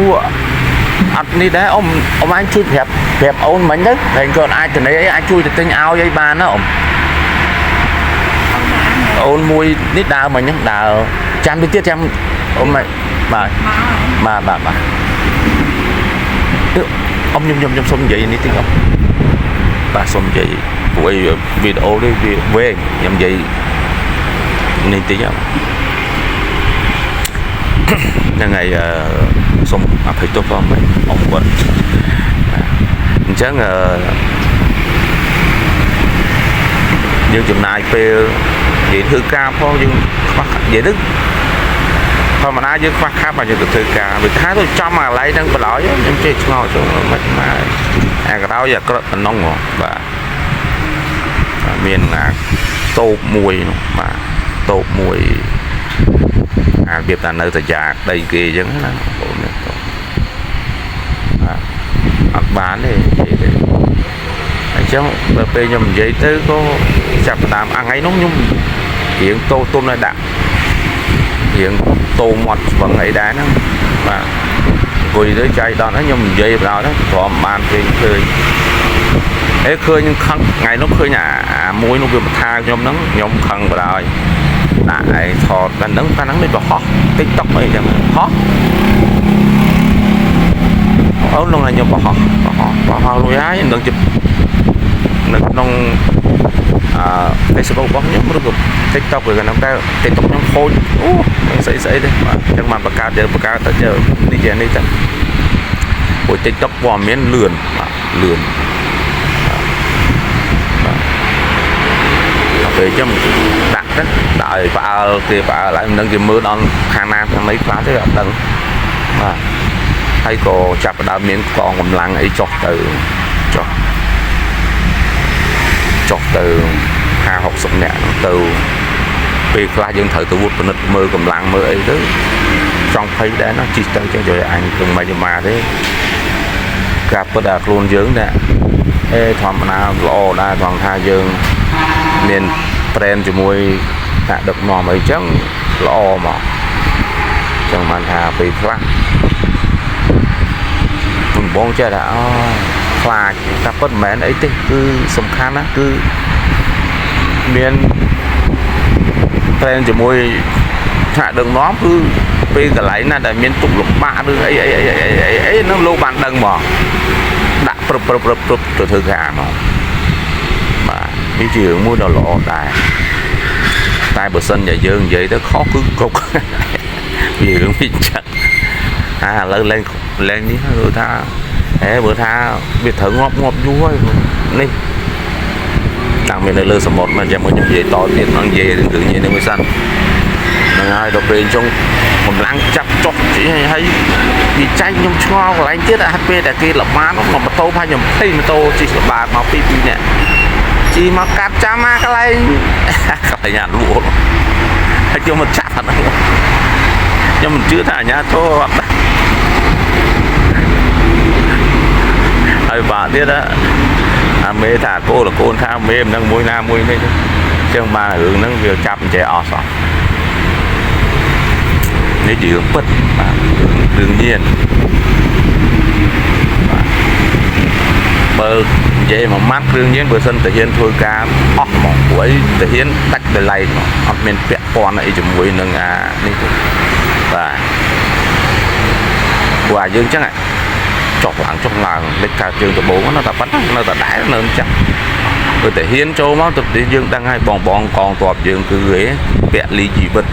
អត់នេះដែរអ៊ំអ៊ំអញជួយប្រាប់ប្រាប់អូនមិញទៅតែគាត់អាចទៅនេះអីអាចជួយទៅទិញឲ្យអីបានណាអ៊ំ អងណា អូនមួយនេះដើរមិញហ្នឹងដើរចាំទៅទៀតចាំអ៊ំបាទ មក បាទបាទបាទអ៊ំខ្ញុំខ្ញុំខ្ញុំសុំនិយាយនេះតិចអ៊ំបាទសុំនិយាយព្រោះអីវីដេអូនេះវាវែងខ្ញុំនិយាយនេះតិចហ្នឹងហើយអឺសូមអភ័យទោសផងអ៊ំគាត់អញ្ចឹងអឺយើងចំណាយពេលនិយាយធ្វើការផងយើងខ្វះនិយាយទៅធម្មតាយើងខ្វះខាតបាទយើងទៅធ្វើការវាថាទៅចំអាកន្លែងហ្នឹងបណ្ដោយខ្ញុំចេះឆ្ងល់ចូលមិនមកអាក្រោយអាក្រក់តំណងបាទមានអាតូបមួយនោះបាទតូបមួយអារបៀបថានៅតាយ៉ាដីគេអញ្ចឹងណាបងប្អូននេះបាទអត់បានទេនិយាយទៅអញ្ចឹងដល់ពេលខ្ញុំនិយាយទៅក៏ចាប់ផ្ដើមអាថ្ងៃនោះខ្ញុំរៀងតោទុនឲ្យដាក់រៀងតោមាត់ស្វឹងអីដែរហ្នឹងបាទអង្គុយទៅចៃដល់ហ្នឹងខ្ញុំនិយាយបណ្ដោយហ្នឹងព្រមបានគេឃើញអេឃើញខឹងថ្ងៃនោះឃើញអាមួយនោះវាបថាខ្ញុំហ្នឹងខ្ញុំខឹងបណ្ដោយដាក់ឯងថតកាលហ្នឹងកាលហ្នឹងដូចបរហោះ TikTok អីចឹងហោះអូននោះខ្ញុំបរហោះបរហោះបរហោះលុយហើយមិនដឹងជានៅក្នុងអឺ Facebook របស់ខ្ញុំឬក៏ TikTok ឬក៏ហ្នឹងតែ TikTok ខ្ញុំខូចអូមិនស្អីស្អីទេបាទអញ្ចឹងបានបង្កើតយើងបង្កើតទៅនេះជានេះទៅព្រោះ TikTok ព័ត៌មានលឿនបាទលឿនបាទដល់ពេលអញ្ចឹងដាក់ទៅដាក់ឲ្យផ្អើលគេផ្អើលហើយមិនដឹងគេមើលដល់ខាងណាខាងណីខ្លះទេអត់ដឹងបាទហើយក៏ចាប់ផ្ដើមមានកងកម្លាំងអីចុះទៅចុះចុះទៅ50 60នាក់ហ្នឹងទៅពេលខ្លះយើងត្រូវទៅវត្តពិនិត្យមើលកម្លាំងមើលអីទៅចង់ភ័យដែរណាជីកទៅចេះយកអញទៅមិនមកទេការពិតអាខ្លួនយើងនេះអេធម្មតាល្អដែរត្រង់ថាយើងមានប្រេនជាមួយតាដឹកនាំអីចឹងល្អមកចឹងបានថាពេលខ្លះដំបងចេះតែអូខ្លាចតែពិតមិនមែនអីទេគឺសំខាន់ណាគឺមានប្រេនជាមួយថ្នាក់ដឹកនាំគឺពេលកន្លែងណាដែលមានទុកលំបាកឬអីអីអីអីអីអីហ្នឹងលោកបានដឹងមកដាក់ព្រឹបព្រឹបព្រឹបព្រឹបទៅធ្វើការមកបាទនេះជារឿងមួយដ៏ល្អដែរតែបើសិនជាយើងនិយាយទៅខុសគឺគ្រប់ វារឿងវាចឹងអាឥឡូវលែងលែងនេះហើយព្រោះថាហេព្រោះថាវាត្រូវងាប់ងាប់យូរហើយនេះតាំងមាននៅលើសមុទ្រមកចាំមកខ្ញុំនិយាយតទៀតហ្នឹងនិយាយរឿងរឿងនេះមួយសិនហ្នឹងហើយដល់ពេលអញ្ចឹងកម្លាំងចាប់ចុះហើយវាចាញ់ខ្ញុំឆ្ងល់កន្លែងទៀតអាពេលតែគេល្បាតមកម៉ូតូផាខ្ញុំ20ម៉ូតូជិះល្បាតមកពីរពីរនាក់ជិះមកកាត់ចាំអាកន្លែងកន្លែងអាលក់ហើយខ្ញុំមកចាប់អាហ្នឹងខ្ញុំមិនជឿថាអាញាធរអត់ដែរហើយបាទទៀតអាមេថាកូនកូនថាមេមិនដឹងមួយណាមួយនេះចឹងបានរឿងហ្នឹងវាចាប់អញ្ចេះអស់សោះនេះជារឿងពិតបាទរឿងរឿងញៀនបាទបើនិយាយមួយម៉ាត់រឿងញៀនបើសិនតាហ៊ានធ្វើការអស់ហ្មងព្រោះអីតាហ៊ានដាច់ដライហ្មងអត់មានពាក់ព័ន្ធអីជាមួយនឹងអានេះទេបាទព្រោះអាយើងចឹងចុះឡើងចុះឡើងលេចកើតជើងដបងនៅតែប៉ុណ្ណានៅតែដែរនៅចឹងព្រោះតែហ៊ានចូលមកទៅយើងដឹងហើយបងបងកងទ័ពយើងគឺឯពលីជីវិត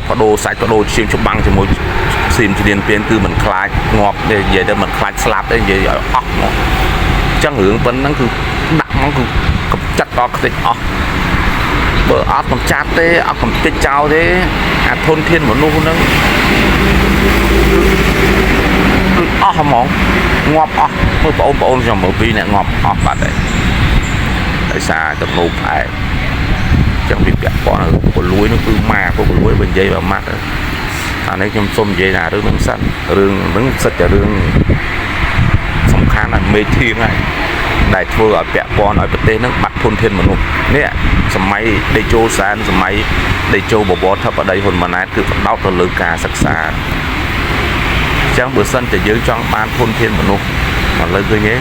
បដូរសាច់បដូរឈាមច្បាំងជាមួយសៀមជ្រៀនពៀនគឺមិនខ្លាចងាប់ទេនិយាយទៅមិនខ្លាចស្លាប់ទេនិយាយឲ្យអស់មកចឹងរឿងប៉ុណ្ណឹងគឺដាក់មកគឺកំចាត់ដល់ខ្ទេចអស់បើអត់កំចាត់ទេអត់កំទេចចោលទេអាធនធានមនុស្សហ្នឹងគឺអស់ហ្មងងាប់អស់មើលបងប្អូនខ្ញុំមើលពីរអ្នកងាប់អស់បាត់ហើយដោយសារទំនោរផ្អែកចឹងវាពាក់ព័ន្ធពុកលួយនោះគឺម៉ាពុកលួយបើនិយាយបើម៉ាត់អានេះខ្ញុំសុំនិយាយថារឿងហ្នឹងសិនរឿងហ្នឹងសិតតែរឿងសំខាន់ណាស់មេធៀងហើយដែលធ្វើឲ្យពាក់ព័ន្ធឲ្យប្រទេសហ្នឹងបាត់ធនធានមនុស្សនេះសម័យដេជោសែនសម័យដេជោបវរធិបតីហ៊ុនម៉ាណែតគឺផ្ដោតទៅលើការសិក្សាចឹងបើសិនតែយើងចង់បានធនធានមនុស្សឥឡូវឃើញទេ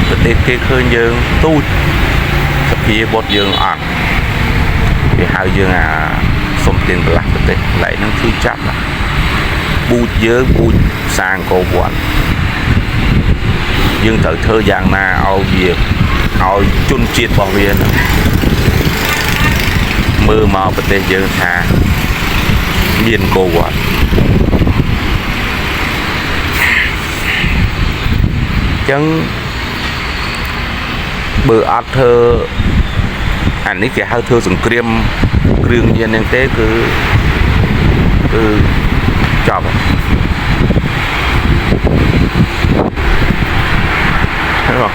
ប្រទេសគេឃើញយើងទូចសភាវុធយើងអត់គេហៅយើងអាសុំទានកន្លះប្រទេសកន្លែងហ្នឹងគឺចាប់ណាពូជយើងពូជសាអង្គរវត្តយើងត្រូវធ្វើយ៉ាងណាឲ្យវាឲ្យជនជាតិរបស់វាហ្នឹងមើលមកប្រទេសយើងថាមានអង្គរវត្តចឹងបើអត់ធ្វើអានេះគេហៅធ្វើសង្គ្រាមគ្រឿងញៀនហ្នឹងទេគឺគឺចប់ហើយបង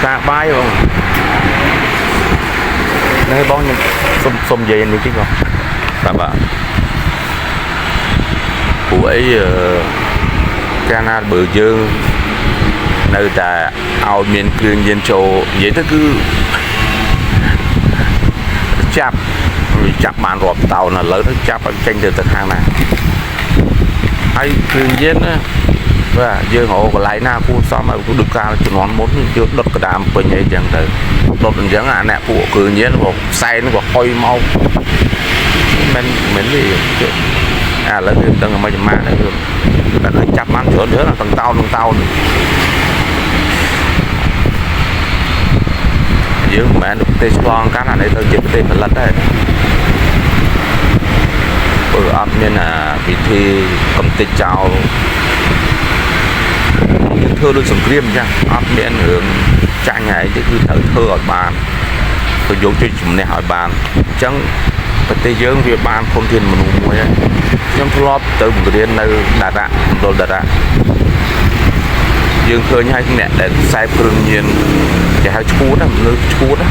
សាបាយបងនេះបងខ្ញុំសុំសុំនិយាយនេះតិចបងបាទបាទព្រោះអីកាលណាបើយើងនៅតែឲ្យមានគ្រឿងញៀនចូលនិយាយទៅគឺចាប់ចាប់បានរាប់តោនឥឡូវទៅចាប់ឲ្យចេញទៅទៅខាងណាហើយគ្រឿងញៀនណាបាទយើងរកកន្លែងណាគួរសមឲ្យដូចកាលជំនាន់មុនយើងដុតក្តាមពេញអីចឹងទៅដុតអញ្ចឹងអាអ្នកពួកគ្រឿងញៀនក៏ផ្សែងក៏ហុយមកមិនមិនទេអាឥឡូវគឺមិនដឹងមិនម៉ាទេតែឃើញចាប់បានច្រើនច្រើនទាំងតោនទាំងតោនយើងមិនមែនប្រទេសឆ្លងកាត់អានេះទៅជាប្រទេសផលិតដែរបើអត់មានអាវិធីកំទេចចោលយើងធ្វើដូចសង្គ្រាមអញ្ចឹងអត់មានរឿងចាញ់អីទេគឺត្រូវធ្វើឲ្យបានទៅយកជ័យជំនះឲ្យបានអញ្ចឹងប្រទេសយើងវាបានធនធានមនុស្សមួយហើយខ្ញុំធ្លាប់ទៅបង្រៀននៅតារៈមណ្ឌលតារៈយើងឃើញហើយអ្នកដែលខ្សែគ្រឿងញៀនគេហៅឈួតណាមនុស្សឈួតណា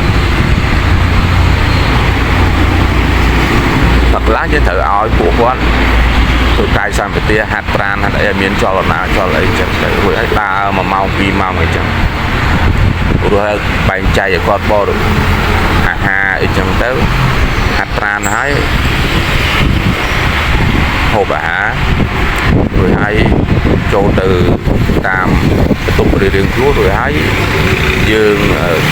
តែខ្លះយើងត្រូវឲ្យពួកគាត់ធ្វើកាយសម្បទាហាត់ប្រាណហាត់អីឲ្យមានចលនាចលអីចឹងទៅរួចហើយដើរ1ម៉ោង2ម៉ោងអីចឹងរួចហើយបែងចែកឲ្យគាត់បរិអាហារអីចឹងទៅហាត់ប្រាណហើយហូបអាហាររួចហើយចូលទៅតាមបន្ទប់រៀងៗខ្លួនរួចហើយយើង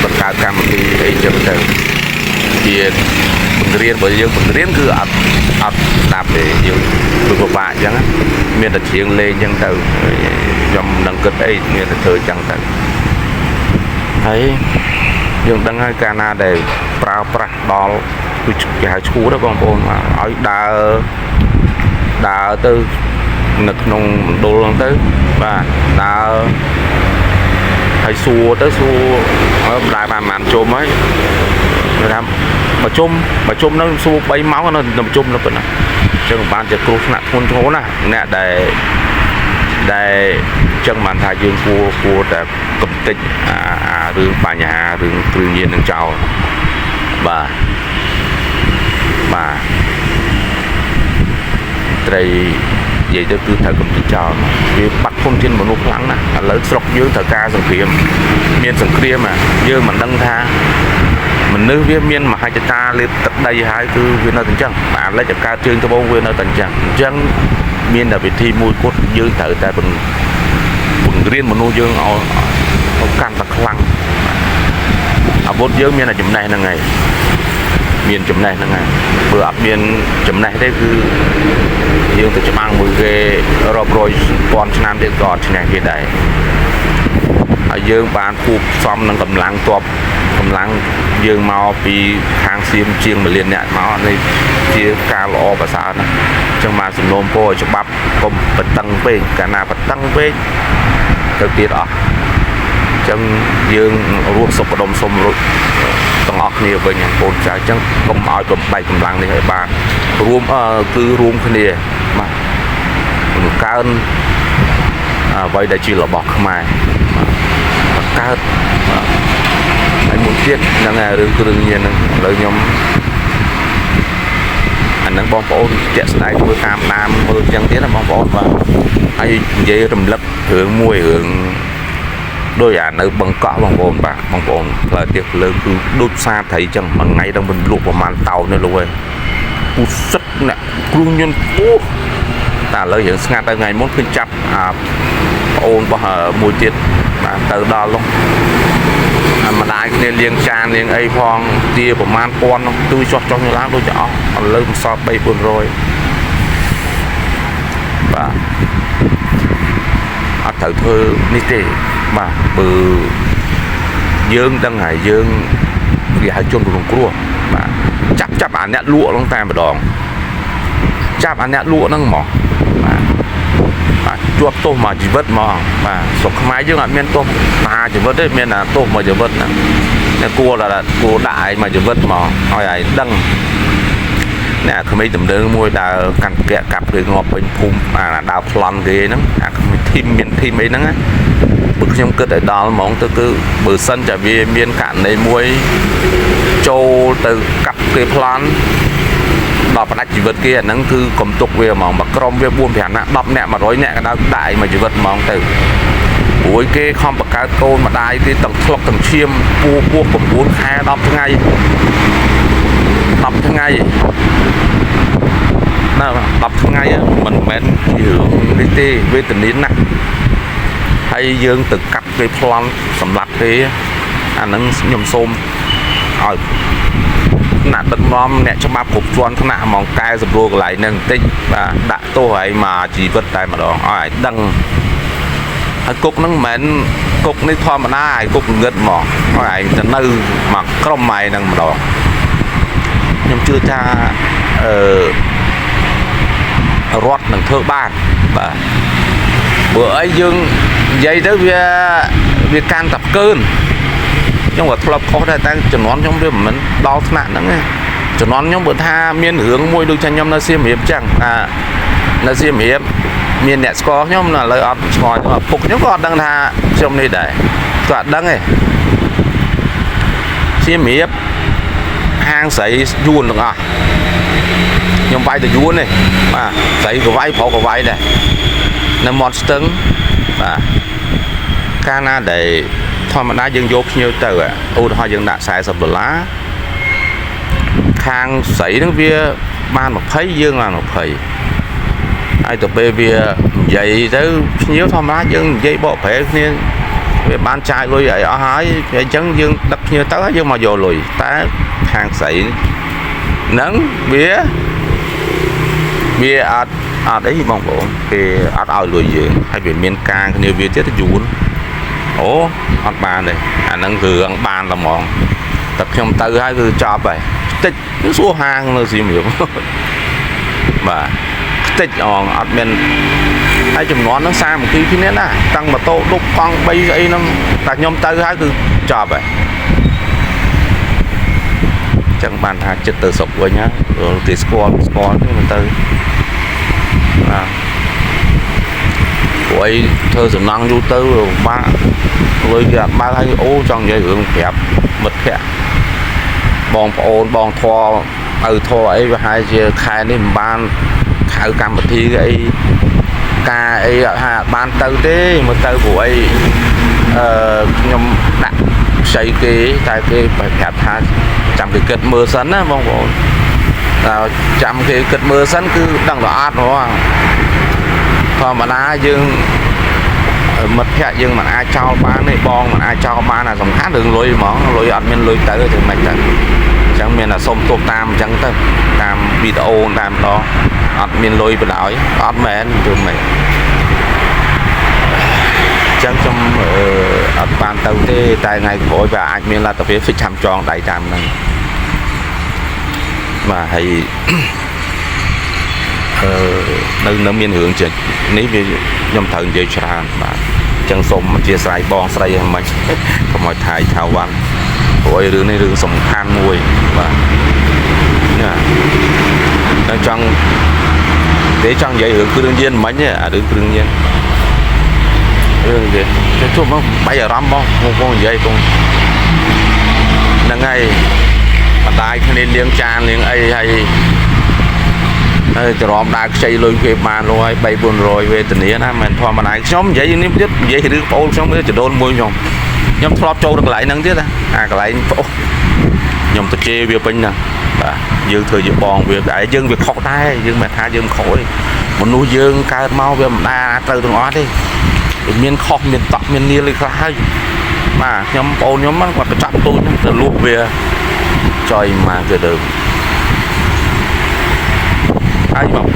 បង្កើតកម្មវិធីអីចឹងទៅជាបង្រៀនបើយើងបង្រៀនគឺអត់អត់ស្ដាប់ទេយើងគឺពិបាកអញ្ចឹងមានតែច្រៀងលេងអញ្ចឹងទៅខ្ញុំមិនដឹងគិតអីមានតែធ្វើអញ្ចឹងទៅហើយយើងដឹងហើយកាលណាដែលប្រើប្រាស់ដល់គឺគេហៅឈួតបងប្អូនឲ្យដើរ ដើរទៅនៅក្នុងមណ្ឌលហ្នឹងទៅបាទដើរហើយសួរទៅសួរហើយដើរបានប្រហែលជុំហើយគេថាមកជុំមកជុំហ្នឹងសួរ3ម៉ោងនៅនៅជុំនៅប៉ុណ្ណាអញ្ចឹងបានជាគ្រោះថ្នាក់ធ្ងន់ធ្ងរណាស់អ្នកដែលដែលអញ្ចឹងបានថាយើងគួរគួរតែកំទេចអាអារឿងបញ្ហារឿងគ្រឿងញៀននឹងចោលបាទបាទ ត្រីនិយាយទៅគឺត្រូវកំទេចចោលវាបាត់ធនធានមនុស្សខ្លាំងណាស់ឥឡូវស្រុកយើងត្រូវការសង្គ្រាមមានសង្គ្រាមអាយើងមិនដឹងថាមនុស្សវាមានមហិច្ឆតាលើទឹកដីហើយគឺវានៅតែអញ្ចឹងបាទលិចឲ្យកើតជើងត្បូងវានៅតែអញ្ចឹងអញ្ចឹងមានតែវិធីមួយគត់យើងត្រូវតែបង្បង្រៀនមនុស្សយើងឲ្យឲ្យកាន់តែខ្លាំងអាវុធយើងមានតែចំណេះហ្នឹងឯងមានចំណេះហ្នឹងឯងបើអត់មានចំណេះទេគឺ យើងទៅច្បាំងមួយគេរាប់រយពាន់ឆ្នាំទៀតក៏អត់ឈ្នះគេដែរហើយយើងបានគួបផ្សំនឹងកម្លាំងទ័ពកម្លាំងយើងមកពីខាងសៀមជាង1លានអ្នកមកនេះជាការល្អប្រសើរណាស់អញ្ចឹងបានសំណូមពរឲ្យច្បាប់កុំបតឹងពេកកាលណាបតឹងពេកទៅទៀតអស់អញ្ចឹងយើងរស់សុខដុមសុំរុចទាំងអស់គ្នាវិញបងប្អូនចៅអញ្ចឹងកុំឲ្យបំបែកកម្លាំងនេះឲ្យបានរួមអឺគឺរួមគ្នាបាទបង្កើនអ្វីដែលជារបស់ខ្មែរបាទបង្កើតបាទហើយមួយទៀតហ្នឹងហើយរឿងគ្រឿងញៀនហ្នឹងឥឡូវខ្ញុំអាហ្នឹងបងប្អូនជាក់ស្ដែងធ្វើតាមដានមើលអញ្ចឹងទៀតណាបងប្អូនបាទហើយនិយាយរំលឹករឿងមួយរឿង ដោយអានៅបឹងកក់បងប្អូនបាទបងប្អូនផ្លែទៀបភ្លើងគឺដូចផ្សារត្រីចឹងមួយថ្ងៃដល់មិនលក់ប្រហែលតោនទេលោកអើយពូសិតអ្នកគ្រឿងញៀនអូតែឥឡូវយើងស្ងាត់ទៅថ្ងៃមុនឃើញចាប់អាប្អូនរបស់មួយទៀតបាទទៅដល់នោះអាម្ដាយគ្នាលាងចានលាងអីផងទាប្រហែលពាន់នោះទូចោះចោះឡើងដូចจะអស់ឥឡូវមិនសល់3 400បាទអត់ត្រូវធ្វើនេះទេបាទបើយើងដឹងហើយយើងគេហៅជនរងគ្រោះបាទចាប់ចាប់អាអ្នកលក់ហ្នឹងតែម្ដងចាប់អាអ្នកលក់ហ្នឹងហ្មងបាទបាទជាប់ទោសមួយជីវិតហ្មងបាទស្រុកខ្មែរយើងអត់មានទោសតាជីវិតទេមានតែទោសមួយជីវិតហ្នឹងអ្នកគួរតែគួរដាក់ឯងមួយជីវិតហ្មងឲ្យឯងដឹង អ្នកក្មេងតម្លើងមួយដើរកាន់ពកកាប់គេងាប់ពេញភូមិអាដើរប្លន់គេហ្នឹងអាក្មេងធីមមានធីមអីហ្នឹងណាបើខ្ញុំគិតឲ្យដល់ហ្មងទៅគឺបើសិនជាវាមានករណីមួយចូលទៅកាប់គេប្លន់ដល់ផ្ដាច់ជីវិតគេអាហ្នឹងគឺកុំទុកវាហ្មងបើក្រុមវា4 5នាក់10នាក់100នាក់ក៏ដោយដាក់ឲ្យមួយជីវិតហ្មងទៅព្រោះគេខំបង្កើតកូនម្ដាយគេទាំងថ្លុកទាំងឈាមពោះពោះ9ខែ10ថ្ងៃ10ថ្ងៃ ណា10ថ្ងៃមិនមែនជារឿងនេះទេវេទនាណាស់ហើយយើងទៅកាប់គេប្លន់សម្លាប់គេអាហ្នឹងខ្ញុំសូមឲ្យថ្នាក់ដឹកនាំអ្នកច្បាប់គ្រប់ជាន់ថ្នាក់ហ្មងកែសម្រួលកន្លែងហ្នឹងបន្តិចបាទដាក់ទោសឲ្យមកជីវិតតែម្ដងឲ្យឲ្យដឹងហើយគុកហ្នឹងមិនមែនគុកនេះធម្មតាឲ្យគុកងឹតហ្មងឲ្យឯងទៅនៅមកក្រុមឯងហ្នឹងម្ដងខ្ញុំជឿថាអឺ រដ្ឋនឹងធ្វើបានបាទព្រោះអីយើងនិយាយទៅវាវាកាន់តែផ្កើនខ្ញុំក៏ធ្លាប់ខុសដែរតែជំនាន់ខ្ញុំវាមិនមែនដល់ថ្នាក់ហ្នឹងទេជំនាន់ខ្ញុំបើថាមានរឿងមួយដូចថាខ្ញុំនៅសៀមរាបចឹងអានៅសៀមរាបមានអ្នកស្គាល់ខ្ញុំឥឡូវអត់ស្គាល់ខ្ញុំឪពុកខ្ញុំក៏អត់ដឹងថាខ្ញុំនេះដែរគាត់អត់ដឹងទេសៀមរាបហាងស្រីយួនទាំងអស់ ខ្ញុំវាយទៅយួនទេបាទស្រីក៏វាយប្រុសក៏វាយដែរនៅមាត់ស្ទឹងបាទកាលណាដែលធម្មតាយើងយកភ្ញៀវទៅឧទាហរណ៍យើងដាក់40ដុល្លារខាងស្រីហ្នឹងវាបាន20យើងបាន20ហើយទៅពេលវានិយាយទៅភ្ញៀវធម្មតាយើងនិយាយបកប្រែគ្នាវាបានចាយលុយអីអស់ហើយអញ្ចឹងយើងដឹកភ្ញៀវទៅហើយយើងមកយកលុយតែខាងស្រីហ្នឹងវា វាអត់អត់អីបងប្អូនគេអត់ឲ្យលុយយើងហើយវាមានការគ្នាវាទៀតយួនអូអត់បានទេអាហ្នឹងគឺរឿងបានតែហ្មងតែខ្ញុំទៅហើយគឺចប់ហើយតិចសួរហាងនៅសៀមរាបបាទ តិចអងអត់មានហើយចំនួនហ្នឹងសាមគ្គីគ្នាណាតាំងម៉ូតូឌុបកង់3ស្អីហ្នឹងតែខ្ញុំទៅហើយគឺចប់ហើយចឹងបានថាចិត្តទៅស្រុកវិញណាគេស្គាល់ស្គាល់ទេមិនទៅបាទព្រោះអីធ្វើសំណង់យូរទៅបាក់លុយគេអត់បើកឲ្យអូចង់និយាយរឿងប្រាប់មិត្តភក្តិបងប្អូនបងធေါ်ឪធေါ်អីប្រហែលជាខែនេះមិនបានខៅកម្មវិធីអីការអីអត់ថាបានទៅទេមើលទៅព្រោះអីអឺខ្ញុំដាក់ខ្ចីគេតែគេប្រាប់ថាចាំគេគិតមើលសិនណាបងប្អូនតែចាំគេគិតមើលសិនគឺដឹងតែអត់ហ្មងធម្មតាយើងមិត្តភ័ក្តិយើងមិនអាចចោលបានទេបងមិនអាចចោលបានអាសំខាន់រឿងលុយហ្មងលុយអត់មានលុយទៅធ្វើម៉េចទៅអញ្ចឹងមានតែសុំទោសតាមអញ្ចឹងទៅតាមវីដេអូតាមដងអត់មានលុយបណ្ដោយអត់មែនធ្វើម៉េចអញ្ចឹងខ្ញុំអត់បានទៅទេតែថ្ងៃក្រោយវាអាចមានលទ្ធភាពហ្វិចឆាំចងដៃតាមហ្នឹងបាទហើយ អឺនៅនៅមានរឿងចេះនេះវាខ្ញុំត្រូវនិយាយច្រើនបាទអញ្ចឹងសូមអធិស្ឋានបងស្រីឲ្យមិនកុំឲ្យថាយថាវ៉ាន់ព្រោះអីរឿងនេះរឿងសំខាន់មួយបាទណាតែចង់ទេចង់និយាយរឿងគ្រឿងយានមិញទេអារឿងគ្រឿងយានរឿងគេទៅជុំមកបាយអារម្មណ៍បងបងបងនិយាយបងហ្នឹងហើយម្ដាយគ្នាលាងចានលាងអីហើយ ហើយច្រំដើរខ្ចីលុយគេបានលុយ3 400វេទនាណាមិនធម្មតាខ្ញុំនិយាយនេះទៀតនិយាយរឿងប្អូនខ្ញុំចដូនមួយខ្ញុំខ្ញុំធ្លាប់ចូលទៅកន្លែងហ្នឹងទៀតណាអាកន្លែងប្អូនខ្ញុំទៅជេរវាពេញហ្នឹងបាទយើងធ្វើជាបងវាតែយើងវាខុសដែរយើងមិនថាយើងខុសទេមនុស្សយើងកើតមកវាមិនដែលត្រូវទាំងអស់ទេវាមានខុសមានតក់មាននាលអីខ្លះហើយបាទខ្ញុំប្អូនខ្ញុំហ្នឹងគាត់កញ្ចក់ទូចហ្នឹងទៅលួសវាចុយមកទៅដើម ហើយមក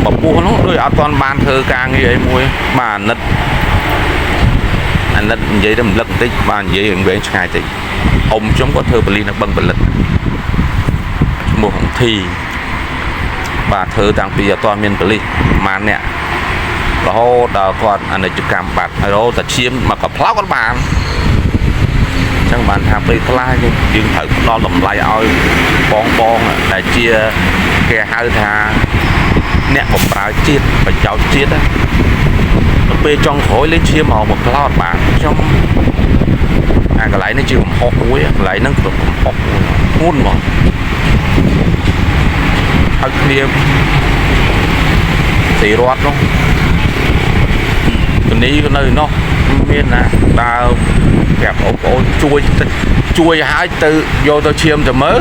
ពពោះនោះដូចអត់ទាន់បានធ្វើការងារអីមួយបាទអាណិតអាណិតនិយាយទៅរំលឹកបន្តិចបាទនិយាយរឿងវែងឆ្ងាយតិចអ៊ំខ្ញុំគាត់ធ្វើប៉ូលីសនៅបឹងផលិតឈ្មោះអង្ធីបាទធ្វើតាំងពីអត់ទាន់មានប៉ូលីសប្រហែលអ្នករហូតដល់គាត់អនិច្ចកម្មបាត់ហើយរហូតតែឈាមមកកផ្លោកគាត់បានអញ្ចឹងបានថាពេលខ្លះយើងយើងត្រូវផ្ដល់តម្លៃឲ្យបងបងដែលជាគេហៅថា អ្នកបំរើជាតិប្រយោជន៍ជាតិណាដល់ពេលចុងក្រោយលេងឈាមមកមកផ្លោតបាទខ្ញុំអាកន្លែងនេះជាកំហុសមួយកន្លែងហ្នឹងគឺកំហុសមួយធ្ងន់ហ្មងហើយគ្នាស្រីរត់នោះគនីក៏នៅនោះមានណាដើរប្រាប់បងប្អូនជួយតិចជួយឲ្យទៅយកទៅឈាមទៅមើល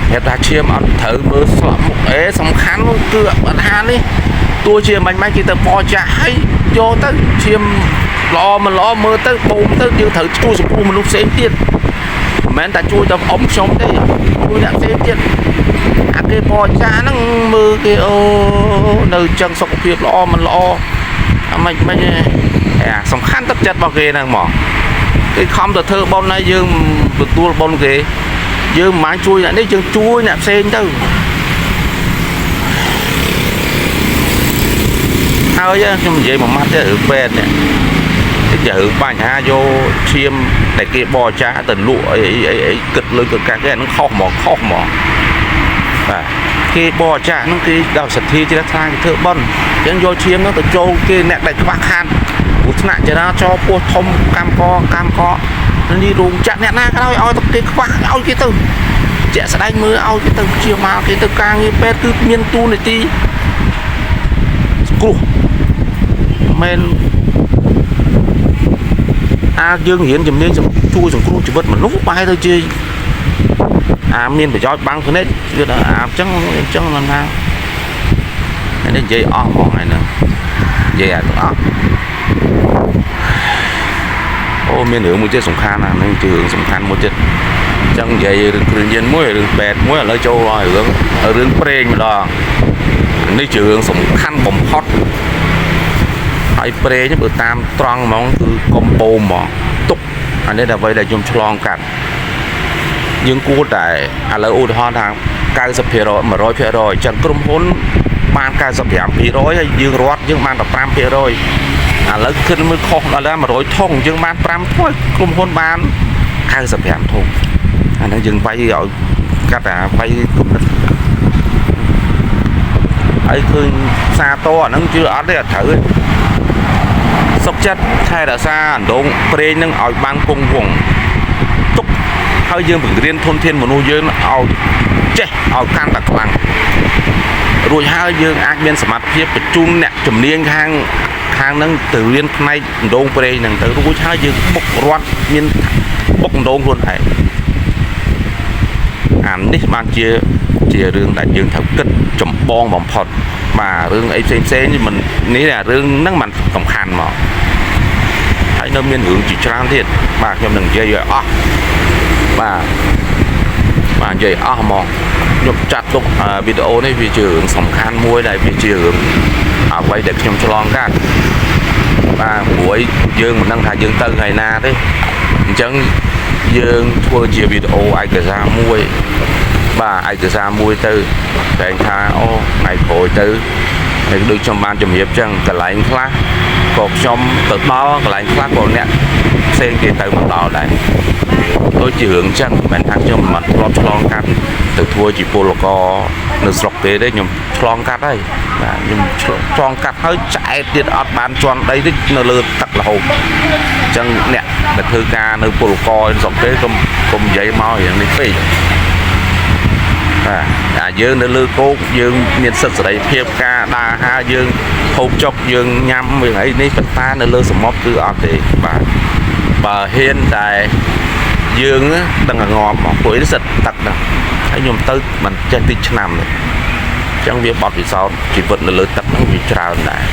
ប្រាប់ថាឈាមអត់ត្រូវមើលស្លាប់មុខអេសំខាន់នោះគឺបញ្ហានេះទោះជាមិនមិនគេទៅបចាស់ហើយយកទៅឈាមល្អមិនល្អមើលទៅបូមទៅយើងត្រូវជួយសង្គ្រោះមនុស្សផ្សេងទៀតមិនមែនតែជួយតែអ៊ំខ្ញុំទេជួយអ្នកផ្សេងទៀតអាគេបចាស់ហ្នឹងមើលគេអូនៅចឹងសុខភាពល្អមិនល្អអាមិនមិនទេអាសំខាន់ទឹកចិត្តរបស់គេហ្នឹងហ្មងគេខំទៅធ្វើបុណ្យហើយយើងទទួលបុណ្យគេ យើងមិនបានជួយអ្នកនេះយើងជួយអ្នកផ្សេងទៅហើយខ្ញុំនិយាយមួយម៉ាត់ទេរឿងពេទ្យនេះតិចរឿងបញ្ហាយកឈាមដែលគេបរិច្ចាគទៅលក់អីអីអីគិតលុយគិតកាសគេអាហ្នឹងខុសហ្មងខុសហ្មងបាទគេបរិច្ចាគហ្នឹងគេដល់សទ្ធាជ្រះថ្លាគេធ្វើបុណ្យអញ្ចឹងយកឈាមហ្នឹងទៅចូលគេអ្នកដែលខ្វះខាតគ្រោះថ្នាក់ចរាចរណ៍ពោះធំកម្មកកម្កនេះរោងចក្រអ្នកណាក៏ដោយឲ្យទៅគេខ្វះឲ្យគេទៅ ជាក់ស្ដែងមើលឲ្យគេទៅជាមកគេទៅការងារពេទ្យគឺមានតួនាទីសង្គ្រោះមិនអាយើងរៀនជំនាញជួយសង្គ្រោះជីវិតមនុស្សបែរទៅជាអាមានប្រយោជន៍បាំងភ្នែកគឺថាអាអញ្ចឹងអញ្ចឹងមិនថានេះនិយាយអស់ហ្មងហើយហ្នឹងនិយាយអាទាំងអស់អូមានរឿងមួយទៀតសំខាន់ណាស់ហ្នឹងគឺរឿងសំខាន់មួយទៀត អញ្ចឹងនិយាយរឿងគ្រឿងយានមួយរឿងពេទ្យមួយឥឡូវចូលដល់រឿងរឿងព្រេងម្ដងនេះជារឿងសំខាន់បំផុតហើយព្រេងបើតាមត្រង់ហ្មងគឺកុំបូមហ្មងទុកអានេះដើម្បីដែលខ្ញុំឆ្លងកាត់យើងគួរតែឥឡូវឧទាហរណ៍ថា90% 100%អញ្ចឹងក្រុមហ៊ុន បាន95%ហើយយើងរត់យើងបានតែ5%ឥឡូវគិតមើលខុសដល់100ធុងយើងបាន5ធុងក្រុមហ៊ុនបាន95ធុងអាហ្នឹងយើងវាយឲ្យកាត់អាវាយគំនិតហើយឃើញសាតអាហ្នឹងជឿអត់ទេអត់ត្រូវទេសុកចិត្តថែរក្សាអណ្ដូងប្រេងហ្នឹងឲ្យបានគង់វង្សទុកហើយយើងបង្រៀនធនធានមនុស្សយើងឲ្យចេះឲ្យកាន់តែខ្លាំង រួចហើយយើងអាចមានសមត្ថភាពបញ្ជូនអ្នកជំនាញខាងខាងហ្នឹងទៅរៀនផ្នែកអណ្ដូងប្រេងហ្នឹងទៅរួចហើយយើងបុករត់មានបុកអណ្ដូងខ្លួនឯងអានេះបានជាជារឿងដែលយើងត្រូវគិតចម្បងបំផុតបាទរឿងអីផ្សេងផ្សេងៗមិននេះអារឿងហ្នឹងมันសំខាន់មកហើយនៅមានរឿងជាច្រើនទៀតបាទខ្ញុំនឹងនិយាយឲ្យអស់បាទបាទនិយាយអស់ហ្មងខ្ញុំចាត់ទុកវីដេអូនេះវាជារឿងសំខាន់មួយដែលវាជារឿងអ្វីដែលខ្ញុំឆ្លងកាត់បាទព្រោះយើងមិនដឹងថាយើងទៅថ្ងៃណាទេអញ្ចឹងយើងធ្វើជាវីដេអូឯកសារមួយបាទឯកសារមួយទៅតែថាអូថ្ងៃក្រោយទៅហើយដូចខ្ញុំបានជំរាបចឹងកន្លែងខ្លះក៏ខ្ញុំទៅដល់កន្លែងខ្លះក៏អ្នកផ្សេងគេទៅមកដល់ដែរដូចជារឿងចឹងមិនមែនថាខ្ញុំមិនធ្លាប់ឆ្លងកាត់ទៅធ្វើជាពលករនៅស្រុកគេទេខ្ញុំឆ្លងកាត់ហើយបាទខ្ញុំឆ្លងកាត់ហើយឆ្អែតទៀតអត់បានជន់ដីទេនៅលើទឹករហូតអញ្ចឹងអ្នកដែលធ្វើការនៅពលករនៅស្រុកគេកុំកុំនិយាយមករឿងនេះពេកបាទអាយើងនៅលើគោកយើងមានសិទ្ធិសេរីភាពការដើរហើរយើងហូបចុកយើងញ៉ាំរឿងអីនេះប៉ុន្តែនៅលើសមុទ្រគឺអត់ទេបាទបើហ៊ានតែយើងដឹងតែងាប់មកព្រោះអីសិតទឹកហ្នឹងហើយខ្ញុំទៅមិនចេះតិចឆ្នាំទេអញ្ចឹងវាបត់ពិសោធន៍ជីវិតនៅលើទឹកហ្នឹងវាច្រើនដែរ